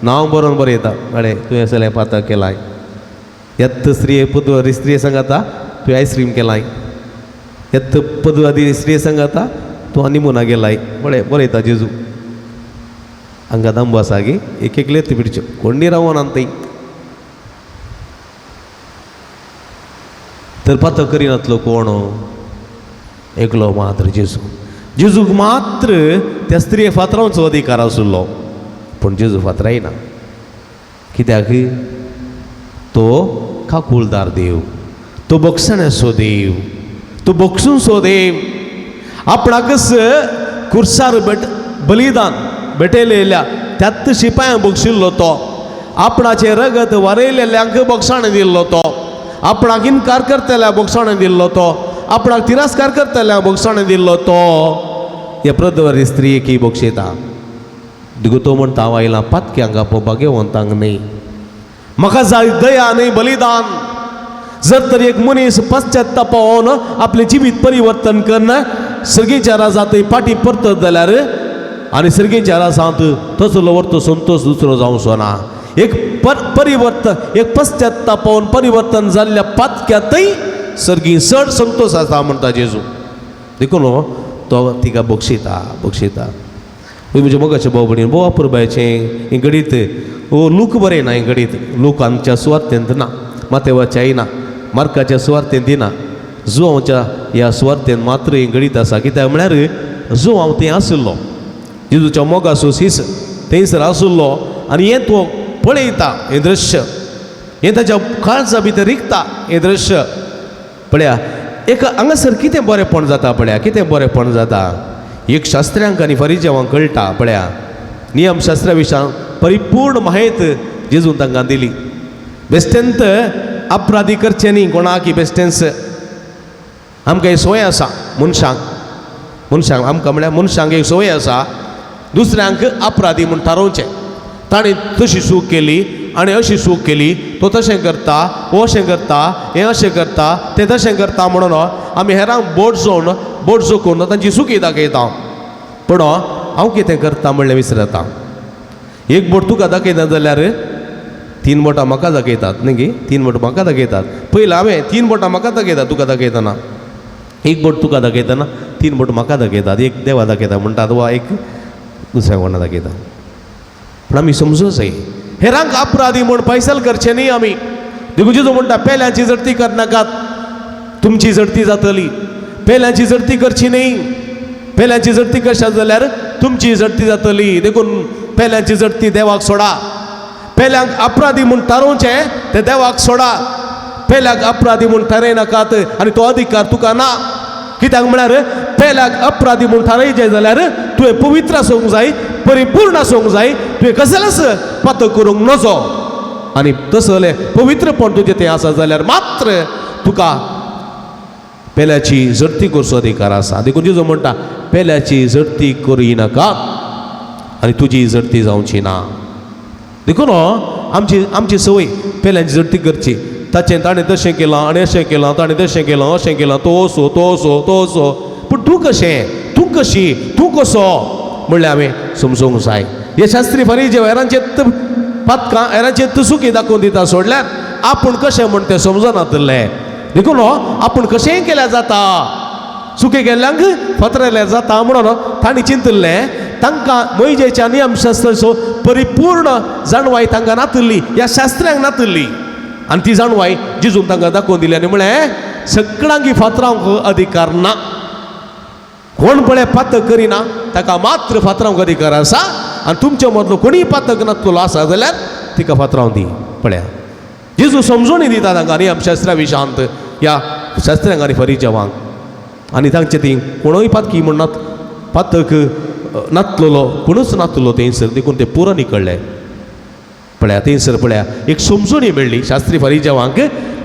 नांव बरोवन बरयता. अरे तुवें असलें पातक केलां, येत्त स्त्रिये पदवादी स्त्रिये सांगाता तुवें आयस्क्रीम केलां, येत्त पदवादी स्त्रिये सांगाता तूं हनिमुना गेलाय, पळय बरयता जेजू. हांगा दांबो आसा गे, एक एकले पिडच्यो कोणी रावना थंय. तर पातक करिनातलो कोण? एकलो मात्र जेजू. जेजूक मात्र त्या स्त्रिये फातरावचो अधिकार आशिल्लो, पूण जेजू फातरायना. कित्याक? तो काकुळदार देव, तो बक्षण्याचो देव, तो बक्षूंचो देव. आपणाकच कुर्सार बलिदान भेटयलेल्या त्यात शिपायांक बक्षिल्लो तो, आपणाचें रगत वारयलेल्यांक बक्षाण दिल्लो तो, आपणाक इनकार करतल्या बक्षाण दिल्लो तो, आपणाक तिरस्कार करतल्या बक्षाण दिल्लो तो ह्या प्रदवारी स्त्रियेक बक्षयता. देखून तो म्हणटा, हांव आयलां पातक्यांक आपोवपाक, घेवंतांक न्हय. म्हाका जाय दया न्हय बलिदान. जर तर एक मनीस पश्चातापावन आपलें जिवीत परिवर्तन करून सर्गीच्या राजांत फाटीं परतत जाल्यार आनी सर्गीच्या राजांत तसलो वर्तो संतोश दुसरो जावचो ना. एक परिवर्तन, एक पश्चातापावन परिवर्तन जाल्ल्या पातक्यांतय सर्गी चड संतोश आसा म्हणटा जेजू. देखून तो तिका बक्षिता बक्षिता. म्हज्या मोगाचे भाव भयणी, भोव अपुरबायचें हें घडीत ओ लूक बरें ना, हें घडीत लूक आमच्या सुवार्थेंत ना, मातेवाच्या ना, मार्काच्या सुवार्थेंत दिना, जुवांवच्या ह्या सुवार्थेन मात्र हें घडीत आसा. कित्याक म्हळ्यार जुवांव थंय आशिल्लो, जेजूच्या मोगाचो शीस थंयसर आशिल्लो आनी हें तो पळयता, हें दृश्य, हें ताच्या काळजा भितर रिगता हें दृश्य. पळया एक हांगासर कितें बरेंपण जाता, पळया कितें बरेंपण जाता. एक शास्त्र्यांक आनी फरिजेवांक कळटा, पळया नियमशास्त्रा विशयान परिपूर्ण म्हायत जेजून तांकां दिली. बेश्टेंत अपराधी करचें न्ही कोणाकी, बेश्टेंच आमकां एक संवय आसा मनशांक, मनशांक आमकां म्हळ्यार मनशांक एक संवय आसा दुसऱ्यांक अपराधी म्हूण थारोवचें. ताणें तशी चूक केली आनी अशी चूक केली, तो तशें करता, हो अशें करता, हें अशें करता, तें तशें करता म्हणून आमी हेरांक बोट जोवन बोट जोखून तांची चुकी दाखयता. पूण हांव कितें करता म्हणलें विसरता. एक बोट तुका दाखयता जाल्यार तीन बोटां म्हाका दाखयतात न्ही गी, तीन बोटां म्हाका दाखयतात. पयलीं हांवें तीन बोटां म्हाका दाखयता, तुका दाखयतना एक बोट तुका दाखयतना तीन बोट म्हाका दाखयतात, एक देवा दाखयता म्हणटात वा एक दुसऱ्या कोणा दाखयता. पूण आमी समजूं जाय हेरांक अपराधी म्हूण फैसल करचें न्ही आमी. देखून जेजू म्हणटा पेल्यांची जडती करनाकात, तुमची जडती जातली. पेल्यांची जडती करची न्ही, पेल्यांची जडती करशात जाल्यार तुमची जडती जातली. देखून पेल्यांची जडती देवाक सोडा. पेल्यांक अपराधी म्हूण थारोवचें तें देवाक सोडा. पेल्याक अपराधी म्हूण थारयनाकात आनी तो अधिकार तुका ना. कित्याक म्हळ्यार पेल्याक अपराधी म्हूण थारयचें जाल्यार तुवें पवित्र आसूंक जाय, परिपूर्ण आसूंक जाय, तुवें कसलेंच पातक करूंक नजो. आनी तसलें पवित्रपण तुजें तें आसा जाल्यार मात्र तुका पेल्याची जडती करचो अधिकार आसा. देखून जेजू म्हणटा पेल्याची जडती करिनाका आनी तुजी जडती जावची ना. देखून आमची आमची संवय पेल्यांची जडती करची. ताचें ताणें तशें केलां आनी अशें केलां, ताणें तशें केलां, अशें केलां, तो असो तो असो तो असो. पूण तूं कशें, तूं कशी, तूं कसो म्हणलें हांवें समजूंक जाय. हे शास्त्री फरीजे हेरांचे पातकां हेरांचे चुकी दाखोवन दिता सोडल्यार आपूण कशें म्हण तें समजनातलें. देखून आपूण कशेंय केल्यार जाता, चुकी केल्ल्यांक फातरायल्यार जाता म्हणून तांणी चिंतिल्लें. तांकां मोयजेच्या नियमशास्त्राचो परिपूर्ण जाणवाय तांकां नातिल्ली, ह्या शास्त्र्यांक नातिल्ली. आनी ती जाणवाय जेजून तांकां दाखोवन दिली आनी म्हळें सगळ्यांकी फातरावंक अधिकार ना. कोण पळय पातक करिना ताका मात्र फातरावंक अधिकार आसा आनी तुमचे मदलो कोणीय पातक नातलो आसा जाल्यार तिका फातरावं दी. पळया जेजू समजून दिता तांकां नियमशास्त्रा विशांत ह्या शास्त्र्यांक आनी फरिजेवांक. आनी तांचे ती कोणूय पातकी म्हण नात पातक नातलेलो कोणूच नातलो थंयसर, देखून ते पुरो निकळ्ळे. पळया थंयसर पळया एक समजूणी मेळ्ळी शास्त्री फरिजेवांक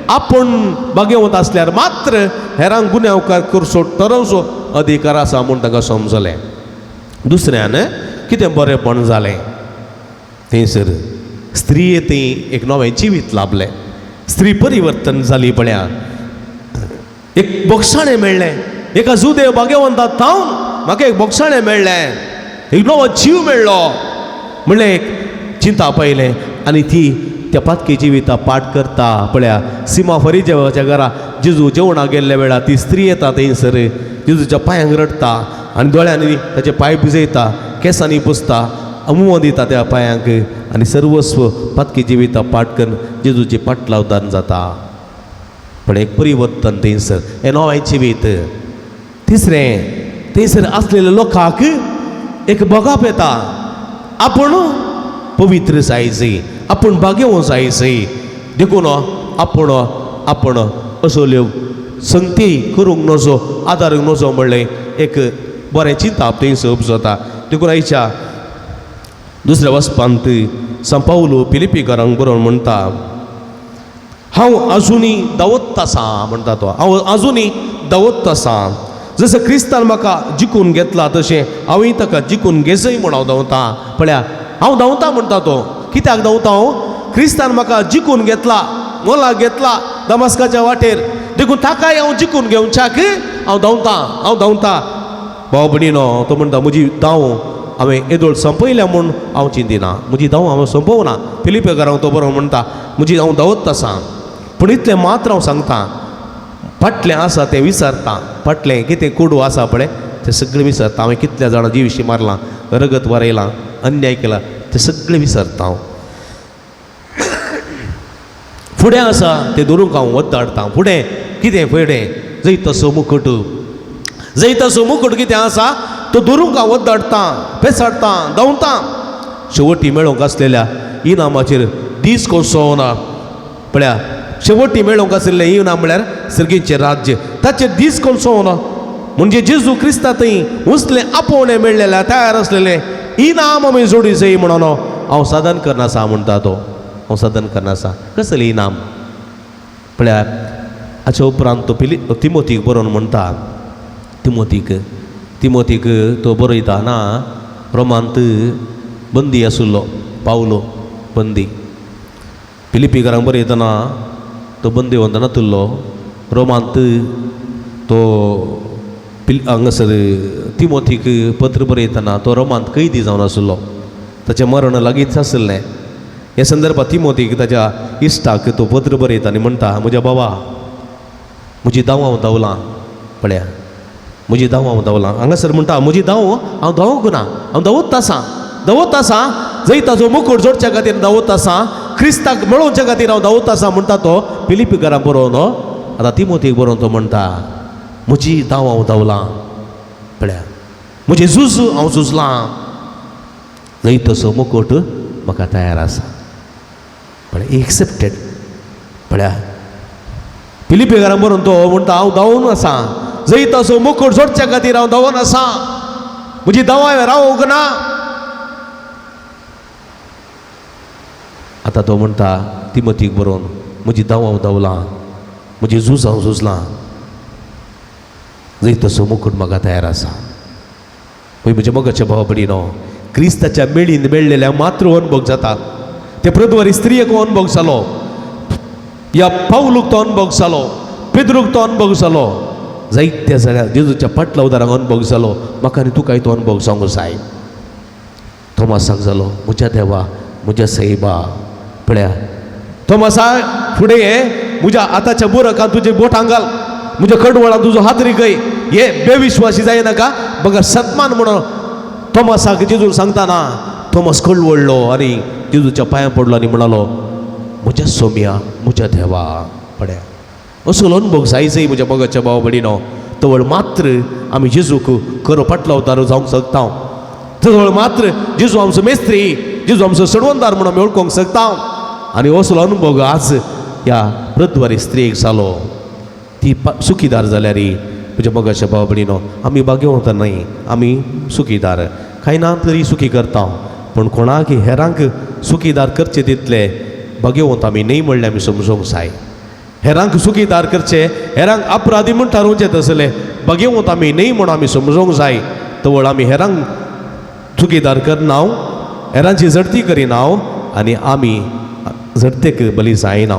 आपूण भाग्यवंत आसल्यार मात्र हेरांक गुन्यांवकार करचो ठरोवचो अधिकार आसा म्हूण तांकां समजलें. दुसऱ्यान कितें बरेंपण जालें थंयसर स्त्रिये थंय एक नवें जिवीत लाभलें, स्त्री परिवर्तन जाली. पळया एक बक्षाणें मेळ्ळें एका जुदेव भाग्यवंता थावन म्हाका एक बक्षाणें मेळ्ळें, एक नवो जीव मेळ्ळो म्हणलें एक चिंता पयलें. आनी ती त्या पातकी जिविता पाठ करता. पळया सीमा फरिजेवाच्या घरा जेजू जेवणाक गेल्ल्या वेळार ती स्त्री येता थंयसर जेजूच्या पांयांक रडटा आनी दोळ्यांनी ताचे पांय भिजयता, केंसांनी पुसता, अमुमो दिता त्या पांयांक आनी सर्वस्व पातकी जिविता पाठ करून जेजूची पाट लावदान जाता. पण एक परिवर्तन थंयसर हें नवें जिवीत. तिसरें थंयसर आसलेल्या लोकांक एक भोगाप येता, आपूण पवित्र जायजय, आपूण भाग्यवंत जायजय, देखून आपूण आपूण असल्यो संगती करूंक नजो, आदारूंक नजो म्हणलें एक बरें चिंताप थंयसर उपजता. देखून आयच्या दुसऱ्या वचपांत सांत पावलो फिलिपीकारांक बरोवन म्हणटा, हांव आजुनी दावत आसा म्हणटा तो, हांव आजुनी दावत आसा, जसो क्रिस्तान म्हाका जिखून घेतला तशें हांवूय ताका जिखून घेजय म्हूण हांव धांवता. पळया हांव धांवता म्हणटा तो, कित्याक धांवता हांव? क्रिस्तान म्हाका जिखून घेतला, मोलाक घेतला दमास्काच्या वाटेर, देखून ताकाय हांव जिखून घेवच्याक हांव धांवता, हांव धांवता. भाव भयणीनो तो म्हणटा म्हजी धांव हांवें येदोळ सोंपयल्या म्हूण हांव चिंतिना, म्हजी धांव हांवें सोंपोवना. फिलिपेकारांक तो बरो म्हणटा म्हजी हांव धांवत आसा, पूण इतलें मात्र हांव सांगता, फाटलें आसा तें विसरता, फाटलें कितें कोडू आसा पळय तें सगळें विसरता. हांवें कितल्या जाणां जिविशी मारलां, रगत वारयलां, अन्याय केला, तें सगळें विसरता हांव. फुडें आसा तें धरूंक हांव वद्दाडटां. फुडें कितें? फुडें जैताचो मुकुट, जैताचो मुकुट कितें आसा तो धरूंक हांव वद्दाडटां, पेसाडटां, धांवतां. शेवटी मेळोवंक आसलेल्या इनामाचेर दीस कसो ना. पळया शेवटी मेळोवंक आशिल्लें इनाम म्हळ्यार सर्गीचें राज्य, ताचेर दीस कसो ना. म्हणजे जेजू क्रिस्ता थंय उंचलें आपोवणें मेळ्ळेलें तयार आसलेलें इनाम आमी जोडी जाय म्हणून हांव साधन करनासा म्हणटा तो, हांव साधन करनासा. कसलें इनाम? पळया हाच्या उपरांत तो पिली तिमोतीक बरोवन म्हणटा, तिमोतीक तिमोतीक तो बरयता ना, रोमांत बंदी आशिल्लो पावलो बंदी, फिलिपीकारांक बरयतना तो बंदीवंत नातुल्लो, रोमांत तो हांगासर तिमोतीक पत्र बरयतना तो रोमांत कैदी जावन आशिल्लो, ताचें मरण लागींच आशिल्लें. ह्या संदर्भात तिमोतीक ताच्या इश्टाक तो पत्र बरयता आनी म्हणटा, म्हज्या बाबा म्हजी धांव हांव धांवलां, पळया म्हजी धांव हांव धांवलां. हांगासर म्हणटा म्हजी धांव हांव धांवूंक ना, हांव धांवत आसा, धांवत आसा, जैताचो मुकुट जोडच्या खातीर धांवत आसा, क्रिस्ताक मेळोवच्या खातीर हांव धांवत आसा म्हणटा तो फिलिपीकारांक बरोवन. आतां तिमोतीक बरोवन तो म्हणटा म्हजी धांव हांव धांवलां, पळया म्हजें झूज हांव झुजलां, जैताचो मुकुट म्हाका तयार आसा. पळय एक्सेप्टेड. पळया फिलिपीकारांक बरोवन तो म्हणटा हांव धांवून आसा, जैताचो मुकुट जोडच्या खातीर हांव धांवून आसा, म्हजी धांव हांवें रावूंक ना. आतां तो म्हणटा तिमोतीक बरोवन म्हजी धांव हांव धांवलां, म्हजी झूज हांव झुजलां, जैताचो मुकुट म्हाका तयार आसा. पळय म्हज्या मोगाच्या भावा भयणीनो, क्रिस्ताच्या मेळीन मेळ्ळेल्या मात्र अनुभव जाता. ते प्रद्वारी स्त्रियेक अनुभव जालो, ह्या पावलूक तो अनुभव जालो, पेद्रूक तो अनुभव जालो, जायत्या जाल्यार जेजूच्या फाटल्या उदारांक अनुभव जालो. म्हाका आनी तुकाय तो अनुभव जावंक जाय. थोमासाक जालो म्हज्या देवा म्हज्या सायबा. पळया थोमासा फुडें हे म्हज्या हाताच्या बुरकान तुजे बोटां घाल, म्हज्या कडवळान तुजो हात रिगय, हे बेविश्वासी जायनाका बगर सतमान म्हणून थोमासाक जेजून सांगतना थोमास कळवळ्ळो आनी जेजूच्या पांयां पडलो आनी म्हणालो म्हज्या सोम्या म्हज्या देवा. पळया असो अनुभव जायजय म्हज्या मोगाच्या भाव भयणीनो, तवळ मात्र आमी जेजूक खरो पाटलावतारो जावंक शकता, तवळ मात्र जेजू आमचो मेस्त्री, जेजू आमचो सडवंदार म्हणून आमी वळखूंक शकता. आनी असलो अनुभव आज ह्या प्रद्वारी स्त्रियेक जालो. ती सुखीदार जाल्यार म्हज्या मोगाच्या भाव भयणीनो, आमी भाग्यवंत न्हय, आमी सुखीदार कांय ना तरी सुखी करता, पूण कोणाक हेरांक सुखीदार करचे तितले भाग्यवंत आमी न्हय म्हणलें आमी समजूंक जाय. हेरांक सुखीदार करचे, हेरांक अपराधी म्हूण थारोवचें तसले भाग्यवंत आमी न्हय म्हूण आमी समजूंक जाय. तवळ आमी हेरांक चुकीदार करना, हेरांची झडती करिना आनी आमी झडतेक बली जायना.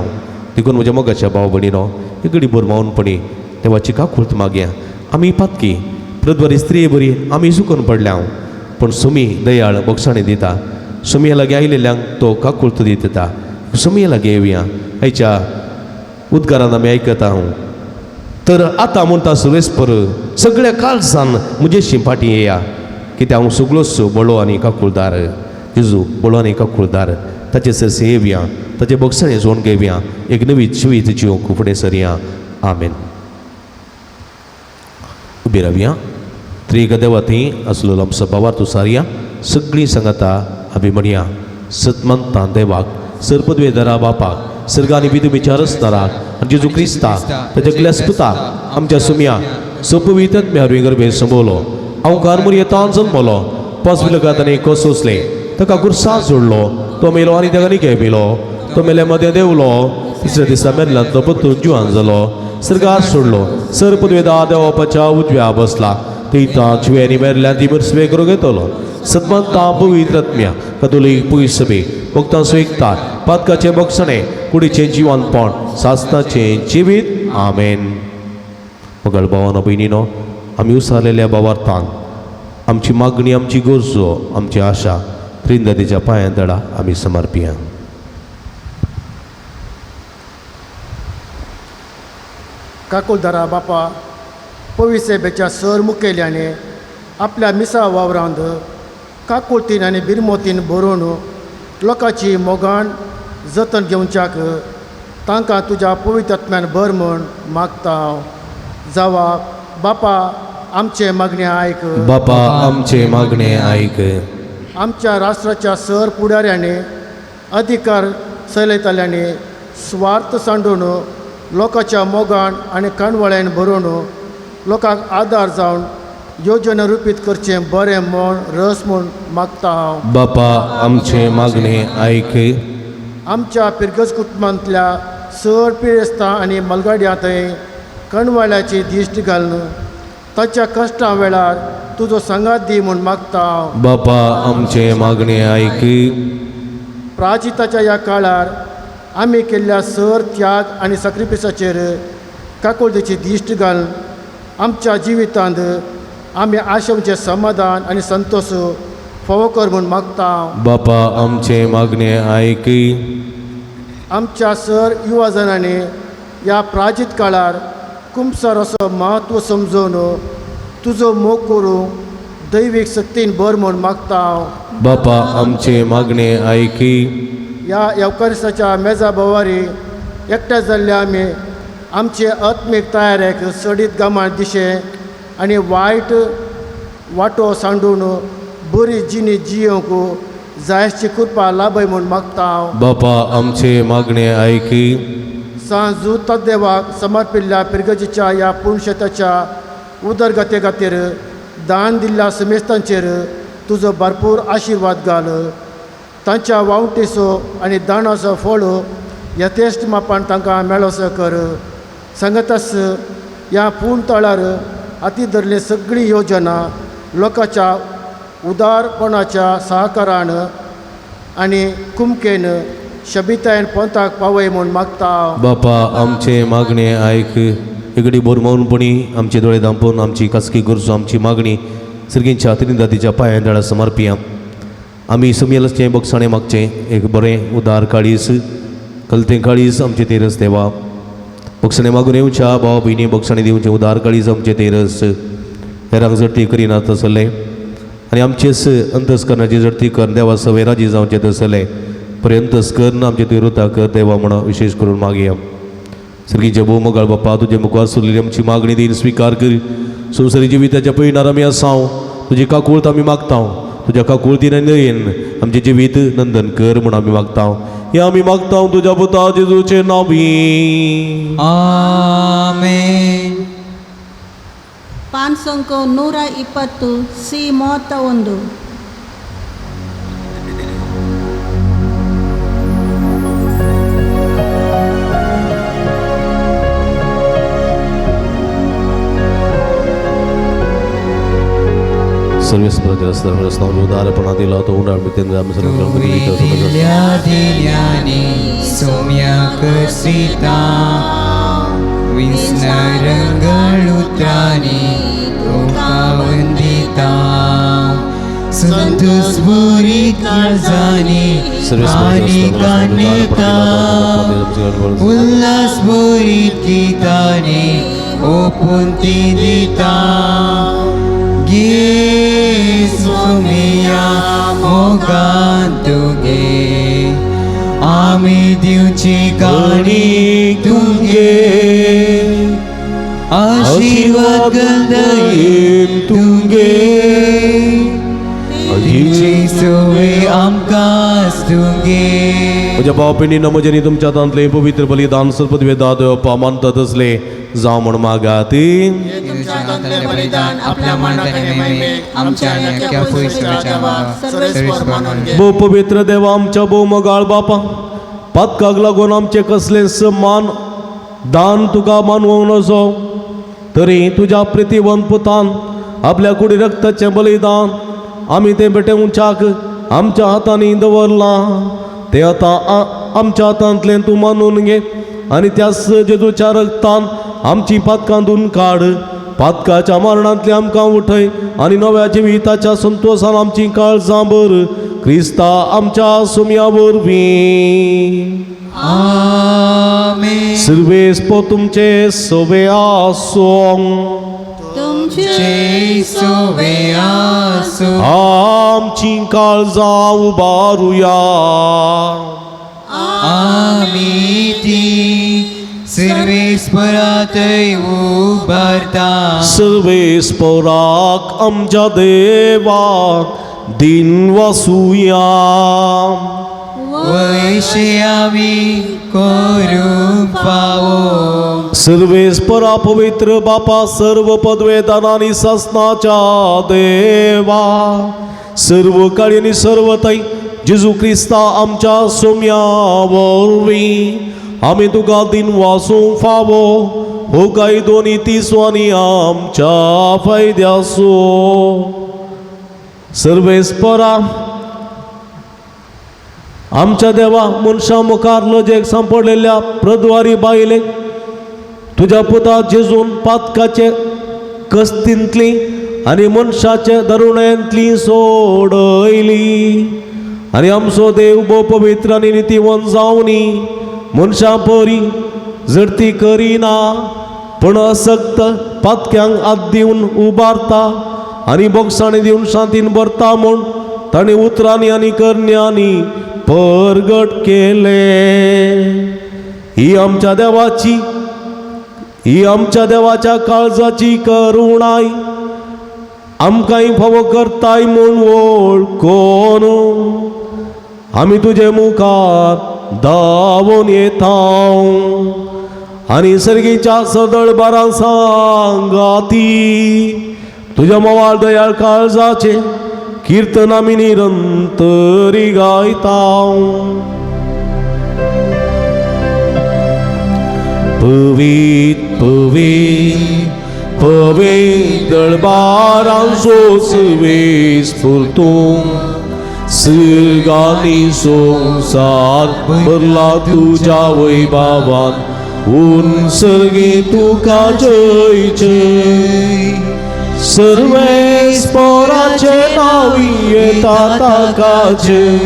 देखून म्हज्या मोगाच्या भाव भयणीनो, घडी भर मौनपणी देवाची काकूळत मागया. आमी पातकी प्रद्वारी स्त्रिये बरी आमी चुकून पडल्या, पूण सुमी दयाळ बोगसाणी दिता. सुमये लागीं आयिल्ल्यांक तो काकूळत दिता. सुमये लागीं येवया. आयच्या उद्गारान आमी आयकता हांव तर आतां म्हणटा सुवेस्पर सगळ्या काळजान म्हजेशी फाटीं येया, कित्याक हांव सगळोच बळो आनी काकुळदार. जेजू बळो आनी काकुळदार, ताचे सरसे येवया, ताचे बोगसणे जोड घेवया, एक नवी जिवीत जिवंक फुडें सरया. आमेन. उबी रावया. त्रिक देवा थंय आसलेलो आमचो भावार्थ सारया सगळीं सांगाता अभिमणया सतमंता देवाक सरपदवेदरा बापाक सर्गांनी विधुमीच्या रसदाराक आनी जेजू क्रिस्ता ताच्या ग्लेस पुताक आमच्या सुमया सोपवितत म्यारुय गर्भे संबोवलो अवकार मुरयेतान जल्मलो पांच विलगात आनी कोसोसले ताका गुरसा जोडलो तो मेलो आनी ताका निके पिलो तो मेले मदें देवलो तिसऱ्या दिसा मेल्ल्यांतलो परतून जिवान जालो सर्गार सोडलो सर पदवेदा देवापाच्या उजव्या बसला थंय जिवे आनी मेल्ल्यान ती मरसवे करूंक येतलो सदमंता पवित्र आत्म्या कतोलीक पयस सभे भक्तां स्वेगता पातकाचें बक्षणें कुडीचें जिवानपण सासनाचें जिवीत. आमेन. मगळ भावानो भयणीनो आमी उसारलेल्या भावार्थान आमची मागणी आमची गरजो आमची आशा त्रिंदादेच्या पांयां तडा आमी समर्पिया. काकुलदारा बापा पविसेबेच्या सर मुखेल्याने आपल्या मिसा वावरांत काकुळतीन आनी बिरमोतीन बरोवन लोकांची मोगान जतन घेवच्याक तांकां तुज्या पवित्र आत्म्यान भर म्हूण मागता हांव. जावा बापा आमचें मागणें आयक. बापा आमचें मागणें आयक. आमच्या राष्ट्राच्या सर फुडाऱ्यांनी अधिकार चलयतल्यांनी स्वार्थ सांडून लोकांच्या मोगान आनी काणवळ्यान भरून लोकांक आदार जावन योजना रुपीत करचें बरें म्हूण रस म्हूण मागता हांव. बापा आमचें मागणें आयक. आमच्या पिरगज कुटुंबांतल्या चड पिरेस्तां आनी मलगाड्यां थंय कणवाळ्याची दिश्ट घालून ताच्या कश्टां वेळार तुजो सांगात दी म्हूण मागता हांव. बापा आमचें मागणें आयक. प्राचिताच्या ह्या काळार आमी केल्ल्या सर त्याग आनी साक्रिफिसाचेर काकुळतेची दिश्ट घालून आमच्या जिवितांत आमी आशेवचें समाधान आनी संतोश फावो कर म्हूण मागता हांव. बापा आमचें मागणें आयक. आमच्या सर युवा जणांनी ह्या प्राचीत काळार कुमसार असो म्हत्व समजून तुजो मोग करूंक दैवीक शक्तीन भर म्हूण मागता हांव. बापा आमचें मागणें आयक. ह्या येवकारिस्ताच्या मेजा भोवारी एकठांय जाल्ले आमी आमचे आत्मीक तयारेक सडीत गमाण दिशें आनी वायट वांटो सांडून बरी जिणी जियोवंक जायची कृपा लाभय म्हूण मागता हांव. बापा आमचें मागणें आयक. सांजू तदेवाक समर्पिल्ल्या पिरगजीच्या ह्या पुणशेताच्या उदरगते खातीर दान दिल्ल्या समेस्तांचेर तुजो भरपूर आशिर्वाद घाल. तांच्या वावटीचो आनी दाणाचो फळ यथेश्ट मापान तांकां मेळोसो कर. सांगतास ह्या पूण तळार हाती धरली सगळी योजना लोकांच्या उदारपणाच्या सहकारान आनी कुमकेन शबितायन पोंताक पावय म्हूण मागता. बापा आमचें मागणें आयक. इगडी बोर मौनपणी आमचे दोळे दांपून आमची खासगी गरजो आमची मागणी सर्गींच्या त्रिंदादीच्या पांयां तळा समर्पिया. आमी समयलचें बक्षाणें मागचें एक बरें उदार काळीस कलतें काळीस आमचें तेरस देवा. बक्षाणें मागून येवच्या भाव भयणी बक्षाणें दिवचें उदार काळीस आमचें तेरस हेरांक जडती करिना तसलें आनी आमचेच अंतस्करणाची जडती कर देवा सवय राजी जावचें तसलें बरें अंतस्करण आमचें तिरुता कर देवा म्हणून विशेश करून मागया. सर्गीचे भोव मोगाळ बापा तुजे मुखार सुरलेली आमची मागणी दिन स्विकार कर. संवसारी जिविताच्या पयणार आमी आसाव तुजी काकूळत आमी मागता. तुज्या काकुळतीन आनी दयेन आमचें जिवीत नंदन कर म्हूण आमी मागता. हें आमी मागता तुज्या पुता जेजूचे नांवी. आमेन. ಪಾನ್ಸಂಕು 120 ಸಿ 31. सर्वेस उदारपणा दिला तो उंडाळ दिल्या दिल्यानी सोम्याक सीता विस्न रंगळुत्रानी तुका वंदिता संतोष भरी काळजानी आनी कानेता उल्हास भरीत गीतानी ओपून ती दिता गे सोमिया मोगान तुगे आमी दिवची गाणी तुगे. आशिर्वाद गंदयेन तुगे तुजी सोय आमकां तुगे. म्हज्या भाव भयणींनो, म्हजें तुमच्या हातांतलें पवित्र बलिदान सर्पद्वेदा देवपा मानतात तसलें जावं म्हूण मागात. तुमच्या हातांतलें बलिदान आपल्या मानाक आनी महिमेक आमच्या आनी अख्ख्या पवित्र देवाक सर्वेस्पर मानून घे. भोव पवित्र देवा, आमच्या भोव मोगाळ बापा, पातकाक लागून आमचें कसलेंच मान दान तुका मानवंक नजो, तरी तुज्या प्रितीवंत पुतान आपल्या कुडी रक्ताचें बलिदान आमी तें भेटेवच्याक आमच्या हातांनी दवरलां. तें आतां आमच्या हातांतलें तूं मानून घे आनी त्याच जेजूच्या रक्तान आमची पातकां धुवन काड. पातकाच्या मरणांतली आमकां उठय आनी नव्या जिविताच्या संतोशान आमची काळजां भर, क्रिस्ता आमच्या सुमया वरवीं. आमेन. सर्वेस्पो तुमचे सवे आसों. तुमचे सोवे आसो. आमची काळजां उबारुया. आमी ती सर्वेस्परातय उबारता. सर्वेस्पराक आमच्या देवा दिन वासुया. वैशे आमी करूंक फावो. सर्वेस्परा पवित्र बापा, सर्व पदवेदानांनी सासनाच्या देवा, सर्व काळी आनी सर्व थंय जेजू क्रिस्ता आमच्या सोम्या वरवीं आमी तुका दिन वासूंक फावो हो कायदो आनी तिसो आनी आमच्या फायद्याचो. सर्वेस्परा आमच्या देवा, मनशां मुखार लजेक सांपडलेल्या प्रद्वारी बायलेक तुज्या पुता जेजून पातकाचे कस्तींतली आनी मनशाचे दरुणेंतली सोडयली. आनी आमचो देव भोव पवित्र आनी नितीवंत जावनी मनशां परी जडती करिना, पूण असक्त पातक्यांक हात दिवन उबारता आनी बोगसाणी दिवन शांतीन भरता म्हूण ताणें उतरांनी आनी करण्यांनी परगट केलें. ही आमच्या देवाची, ही आमच्या देवाच्या काळजाची करुणाय आमकांय फावो करताय म्हूण वळखून आमी तुजे मुखार धांवून येता आनी सर्गीच्या सदळ बारां सांगाती तुज्या मोवाळ दयाळ काळजाचे कीर्तन आमी निरंतरी गायता. पवीत पवीत पवीत दळबारांचो सुवेस तूं सर्गांनी संवसार भरला तुज्या वैभावान, उन सर्गी तुका जय जय. सर्वेस्पराचे नांवी येता ताका जय,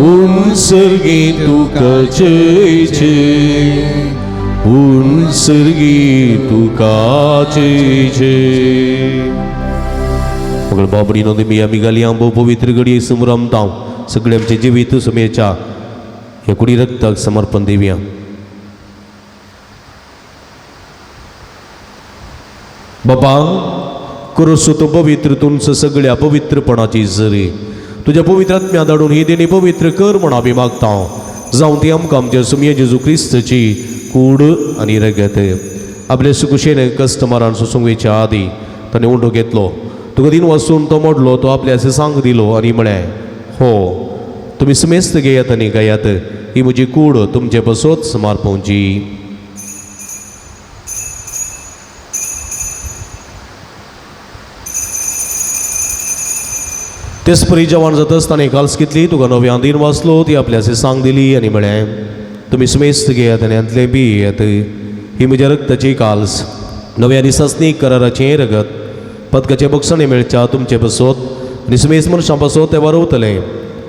उन सर्गी तुका जय जय, उन सर्गी तुका जय जय. मगळ बाबडी नोंदी आमी गाली भोव पवित्र घडये समरमतांव सगळे आमचे जिवीत सुमेच्या ह्या कुडी रक्ताक समर्पण दिवया. बाबा क्रोसो तो पवित्र तुमचं सगळ्या पवित्रपणाची जरी तुज्या पवित्र आत्म्या धाडून ही देणी पवित्र कर म्हण आमी मागता. जावं ती आमकां आमच्या सुमये जेजू क्रिस्तची कूड आनी रगत. आपले सुकुशेन कस्टमरान सोसूंक वयच्या आदी ताणें उंडो घेतलो, तुका दिन वचून तो मोडलो, तो आपल्या सांग दिलो आनी म्हळें, हो तुमी समेस्त घेयात आनी गायात, ही म्हजी कूड तुमचे पसत समर्पवची. तेच परी जेवण जातच ताणें काल्स घेतली, तुका नव्या दिन वाचलो, ती आपल्या सांग दिली आनी म्हळें, तुमी समेस्त घेयात आनी हांतलें पियेयात, ही म्हज्या रक्ताची काल्स, नव्या आनी सासणीक कराराचें रगत, पदकाचे बक्षाणे मेळच्या तुमचे पसत आनी समेस्त मनशां पसत तें वारवतलें,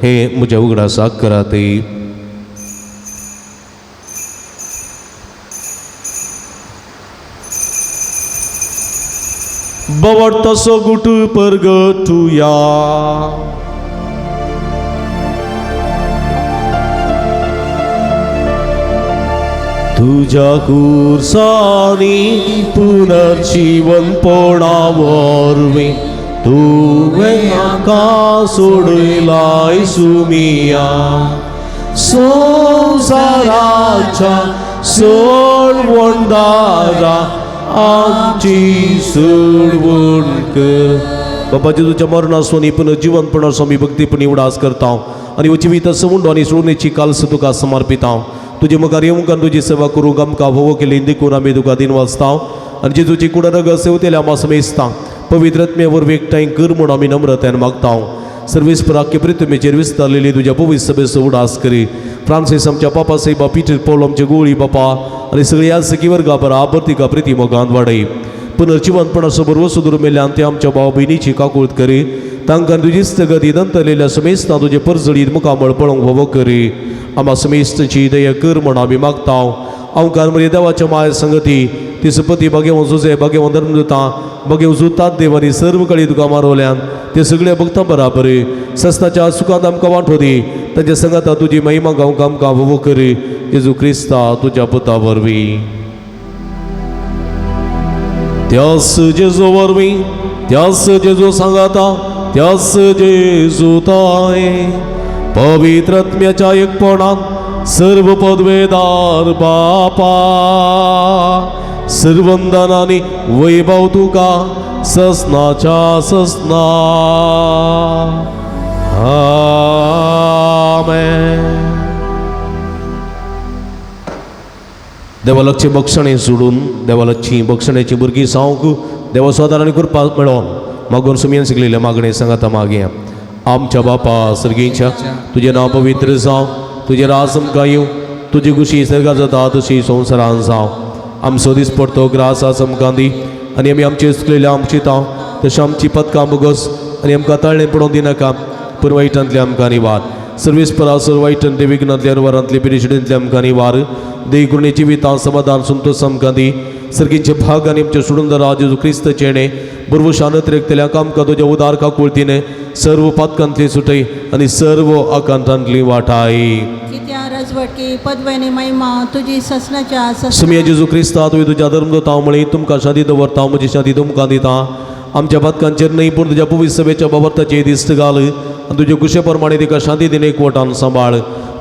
हें म्हज्या उगडासाक करात. बवट तसो गुट परगटुया. तुज्या कुर्सांनी पुनर्जीवनपणा वरवीं तुवें आमकां सोडयलाय सुमिया. संवसाराच्या सोडवणदारा आमची सोडवण कर. बाबा जेजूच्या मरणासून पुनर्जीवनपणाचो आमी भक्तीपणी उडास करता आनी जिवीत सवंडो आनी सोडणेची कालस तुका समर्पिता. तुजे मुखार येवंक आनी तुजी सेवा करूंक आमकां भोवो केली देखून आमी तुका दिन वाचता आनी जेजूची कुडा रगत सेवतेल्या आमा समेस्ता पवित्र आत्म्या वरवीं एकठांय कर म्हूण आमी नम्रतायेन मागता. सर्वीस पराख्य पृथ्वीचेर विस्तारलेली तुज्या पवित्र सभेचो उडास करी. फ्रांसीस आमच्या पापा साहेबा, पीटर पौल आमचे गोळी बापा आनी सगळ्या सखी वर्गा बराबर तिका प्रिती मोगान वाडय. पुनर्जिवनपणाचो बरोबर सुदूर मेल्ल्यान ते आमच्या भाव भयणीची काकूळत करी. तांकां तुजी स्थगती दंतलेल्या समेस्तां तुजे परजळीत मुखामळ पळोवंक भोवो करी. आमा समेस्तांची दया कर म्हूण आमी मागता. आमकां म्हजे देवाच्या माया संगती ती सुपती भाग्यवंत जुजे, भाग्यवंत धर्मदूतां, भाग्यवंत जुतात देव आनी सर्व कळी तुका मारवल्यान ते सगळे भक्तां बराबर सस्ताच्या सुखांत आमकां वांटो दी. तांच्या संगाता तुजी महिमा गावंक आमकां भोवो करी. जेजू क्रिस्ता तुज्या पुता वरवीं. त्यास जेजू वरवीं, त्यास जेजू सांगाता, त्यास जेजू ताय पवित्र आत्म्याच्या एकपणान सर्व पदवेदार बापा सर्वंदनानी वैभव तुका ससनाच्या ससना. आमेन. देवालाची बक्षणें सोडून देवालाची बक्षण्याची भुरगीं जावंक देवा स्वादार आनी कृपा मेळोवन मागून सुमयेन शिकलेलें मागणें सांगाता मागया. आमच्या बापा सर्गीच्या, तुजें नांव पवित्र जावं, तुजें राज आमकां येवं, तुजी खुशी सर्गात जाता तशी संवसारान जावं. आमचो दीस पडतो ग्रास आज आमकां दी आनी आमी आमचे चुकलेल्या आमची तांव तशें आमची पदकां बोगस आनी आमकां ताळणें पडोवन दिनाका, पूण वायटांतले आमकां निवार. सर्वीस परासर वायटांतले विघ्नांतले अनुवारांतले पिरिशिडींतले आमकां निवार. देव कृणे जिवितां समाधान संतोष आमकां दी. सर्गीचे भाग आनी आमच्या सोडून राज जेजू क्रिस्त चेणे बुरवशान त्रेकतल्या आमकां तुज्या उदार काकुळतीने सर्व पातकांतली सुटय आनी सर्व आकांतांतली वाटाय. राजवटकी पदवी महिमा तुजी ससनाच्या सुमिया जेजू क्रिस्ता तुवें तुज्या धर्मदूतां म्हळी तुमकां शांती दवरता, म्हजी शांती तुमकां दिता. आमच्या पातकांचेर न्हय पूण तुज्या पवित्र सभेच्या बाबर्ताचेर दिश्ट घाल आनी तुजे कुशे प्रमाणे तिका शांती दिने एकवटान सांबाळ.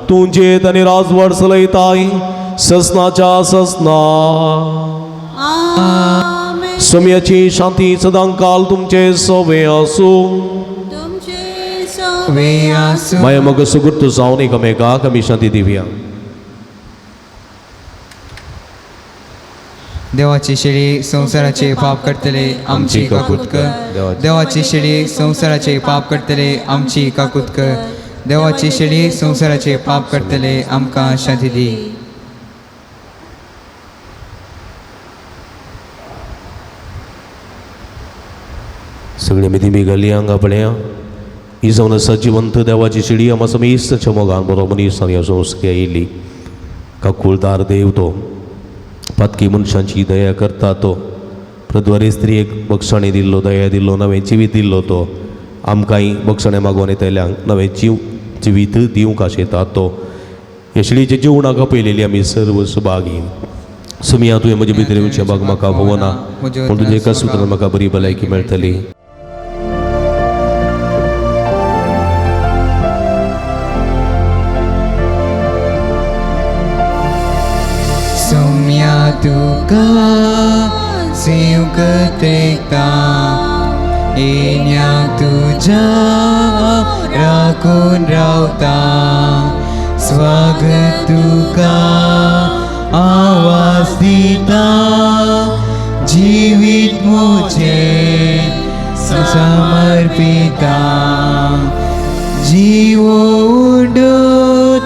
तूं जेत आनी राजवट चलयताय ससनाच्या ससना. सुमियाची शांती सदांकाल तुमचे सोवे आसूं. माया मग सुगुर्त जावन एकामेकाक आमी शांती दिवया. देवाची शेळी संवसाराचे पाप करतले आमची काकूत कर. देवाची शेळी संवसाराचे पाप करतले आमची काकूत कर. देवाची शेळी संवसाराचे पाप करतले आमकां शांती दी. सगळे आमी दिमी घाली हांगा पळया. ही जावन आसा जिवंत देवाची शिडी आमा समेस्तच्या मोगान बरो मनीस आनी संस्के आयिल्ली. काकुळदार देव तो पातकी मनशांची दया करता तो. प्रद्वारी स्त्रियेक बक्षणें दिल्लो, दया दिल्लो, नवें जिवीत दिल्लो तो आमकांय बक्षणें मागोवन येतल्यांक नवें जिवीत दिवंक आशेता तो. ह्या शिडीच्या जेवणाक आपयलेली आमी सर्व सुभागी. सुमिया तुवें म्हजे भितर येवचें बाग म्हाका पळोवना, पूण तुजें एका सुत्रान म्हाका बरी भलायकी मेळटली. तुका सेवक त्रेकता येण्याक तुज्या राखून रावता. स्वागत तुका आवाज दिता, जिवीत मुझे समर्पिता. जीवो उडो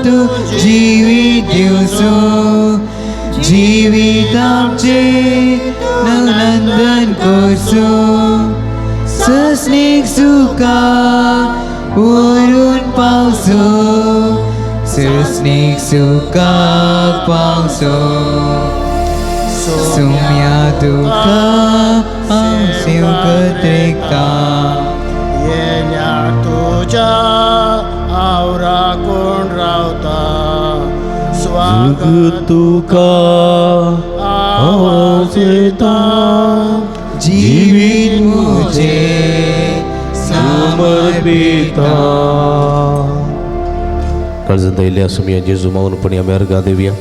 तू जिवीत दिवसो, जिवीत आमचे नंदन करसो. ससनीक सुखा उरून पावसो, ससनीक सुखाक पावसो. सुम्या तुका हांव सेवक त्रेकता येण्या तुज्या हांव राखून रावता. तुका आवाज येता जिवीत मुझे समर्पिता. काळजांत आयिल्ल्या सुमया जेजू मौनपणी आमी अर्गां दिवया.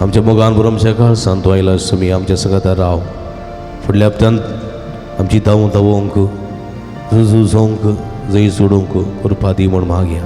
आमच्या मोगान बरो आमच्या काळजांत तूं आयला सुमया आमच्या सांगाता राव. फुडल्या हप्त्यांत आमची धांव धांवोंक झुजूंक जंय सोडूंक कृपा दी म्हूण मागया.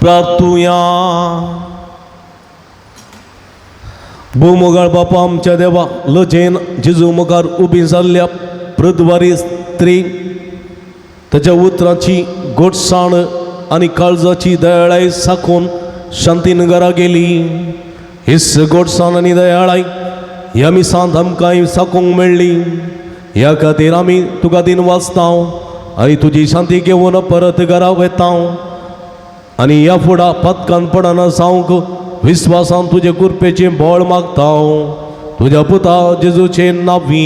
प्रार्थुया. भूमोगाळ बापा आमच्या देवा लजेन जेजू मुखार उबी जाल्ल्या प्रद्वारी स्त्री ताच्या उतराची गोडसाण आनी काळजाची दयाळाय साकून शांतीन घरा गेली. हीच गोडसाण आनी दयाळाय ह्या मिसांत आमकां साकूंक मेळ्ळी. ह्या खातीर आमी तुका दिन वाचता आनी तुजी शांती घेवन परत घरा वता आनी ह्या फुडा पत्कान पडना जावंक विस्वासान तुजे कृपेचें बळ मागता तुज्या पुता जेजूचे नांवी.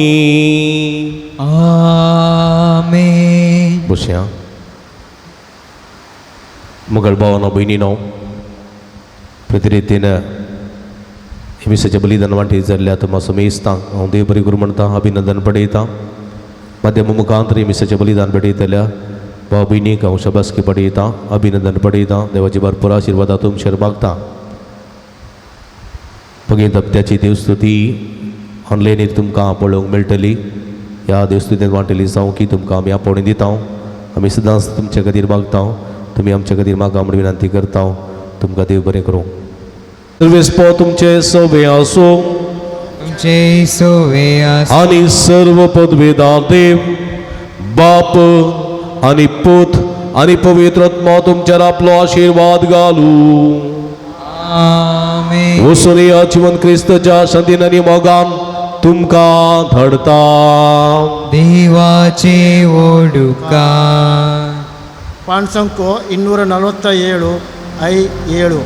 आमेन. बसया. मगळ भावानो भयणीनो, प्रतिरितीन मिसाचें बलिदान वांटी जाल्ल्या तुमा समेस्तांक हांव देव बरी करूं म्हणटा, अभिनंदन पडयता. माध्यम मुखांतर मिसाचें बलिदान भेटयतल्या भाव भयणीक हांव शाबासकी पडयता, अभिनंदन पडयता. देवाची भरपूर आशिर्वादा तुमचेर मागता. भगीन हप्त्याची देवस्तुती ऑनलायनीर तुमकां पळोवंक मेळटली. ह्या देवस्तुतीन वांटेली जावं की तुमकां आमी आपोवणी दिता. आमी सदांच तुमचे खातीर मागता, तुमी आमचे खातीर मागा म्हूण विनंती करता. तुमकां देव बरें करूं. सर्वेस्पो तुमचे सवे आसूं, तुमचे सोवे आसूं. आनी सर्व पदवेदार देव बाप आनी पूत आनी पवित्र आत्मा तुमचेर आपलो आशिर्वाद घालूं. आमेन. वचून या जिवन क्रिस्तच्या शांतीन आनी मोगान तुमकां धाडता. देवाचे ओडुका. ಪಾಣ್ಸಂಕು 247 I 7.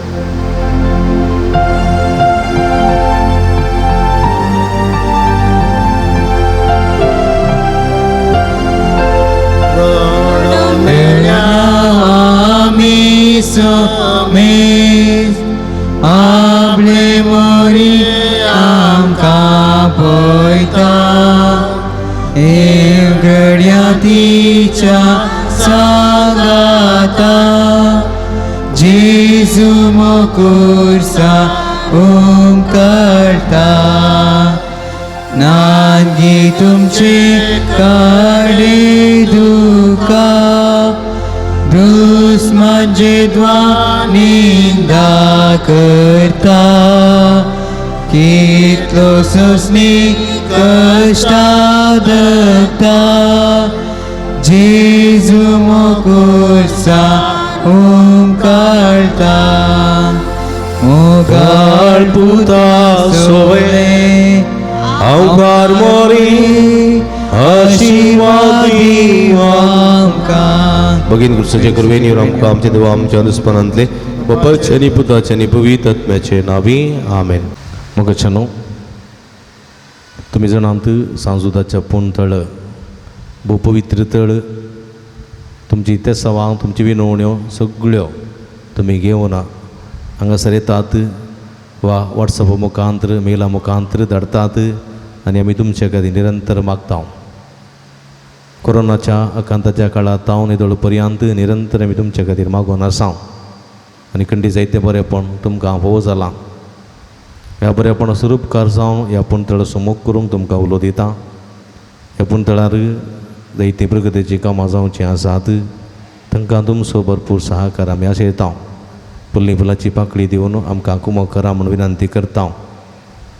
आमी समेज आपले मोरी आमकां पळयता एवघड्या तिच्या सांगाता जेजू मोकुर्सा ओंकारता नांदी तुमचे काडे दुका दुस्मांचे द्वा निंदा करता कितलो सोसणी कश्टा दत्ता जेजू मोकुर्सा ओंकारता मोगाळ पुता सोवे अवकार मोरी आशीर्वाद आमकां. भगीन क्रिस्ताचे कृपेन येवन आमकां आमच्या देवा आमच्या दुस्पनांतले बापाचे आनी पुताचे आनी पवित्र आत्म्याचे नांवी आमेन. मोगाच्यानो, तुमी जाणात सांजुदाच्या पूण तळ भोव पवित्र तळ. तुमची तेसावां तुमची विनवण्यो सगळ्यो तुमी घेवन हांगासर येतात वा वॉट्सॅपा मुखांतर मेला मुखांतर धाडतात आनी आमी तुमचे खातीर निरंतर मागता. कोरोनाच्या आकांताच्या काळांत हांव निदळ पर्यंत निरंतर आमी तुमचे खातीर मागून आसा आनी खंडी जायतें बरेंपण तुमकां भोव जालां. ह्या बरेपणाचो उपकार जावन ह्या पुणतळ सुमूख करूंक तुमकां उलो दिता. ह्या पुणतळार जायतीं प्रगतीचीं कामां जावचीं आसात, तांकां तुमचो भरपूर सहकार आमी आशयता. फुल्ली फुलाची पाकळी दिवन आमकां कुमक करा म्हूण विनंती करता.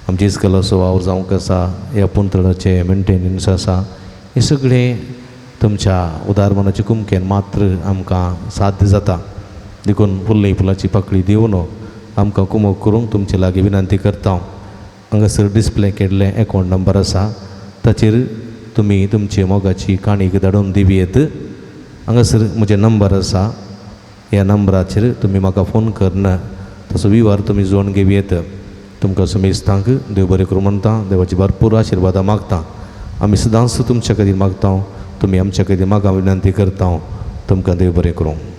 आमची इस्कलाचो वावर जावंक आसा, ह्या पुणतळाचें मेंटेनन्स आसा, हें सगळें तुमच्या उदार मनाचे कुमकेन मात्र आमकां साध्य जाता. देखून फुल्ली फुलाची पाकळी दिवन आमकां कुमोक करूंक तुमचे लागीं विनंती करता. हांगासर डिस्प्ले केल्लें एकावंट नंबर आसा, ताचेर तुमी तुमची मोगाची काणीक धाडून दिवयेत. हांगासर म्हजें नंबर आसा, ह्या नंबराचेर तुमी म्हाका फोन करून तसो विवार तुमी जोडून घेवयेत. तुमकां सुमेस्तांक देव बरें करूं म्हणटा, देवाची भरपूर आशिर्वादां मागता. आमी सदांच तुमच्या खातीर मागता, तुमी आमच्या खातीर मागा विनंती करता. तुमकां देव बरें करूं.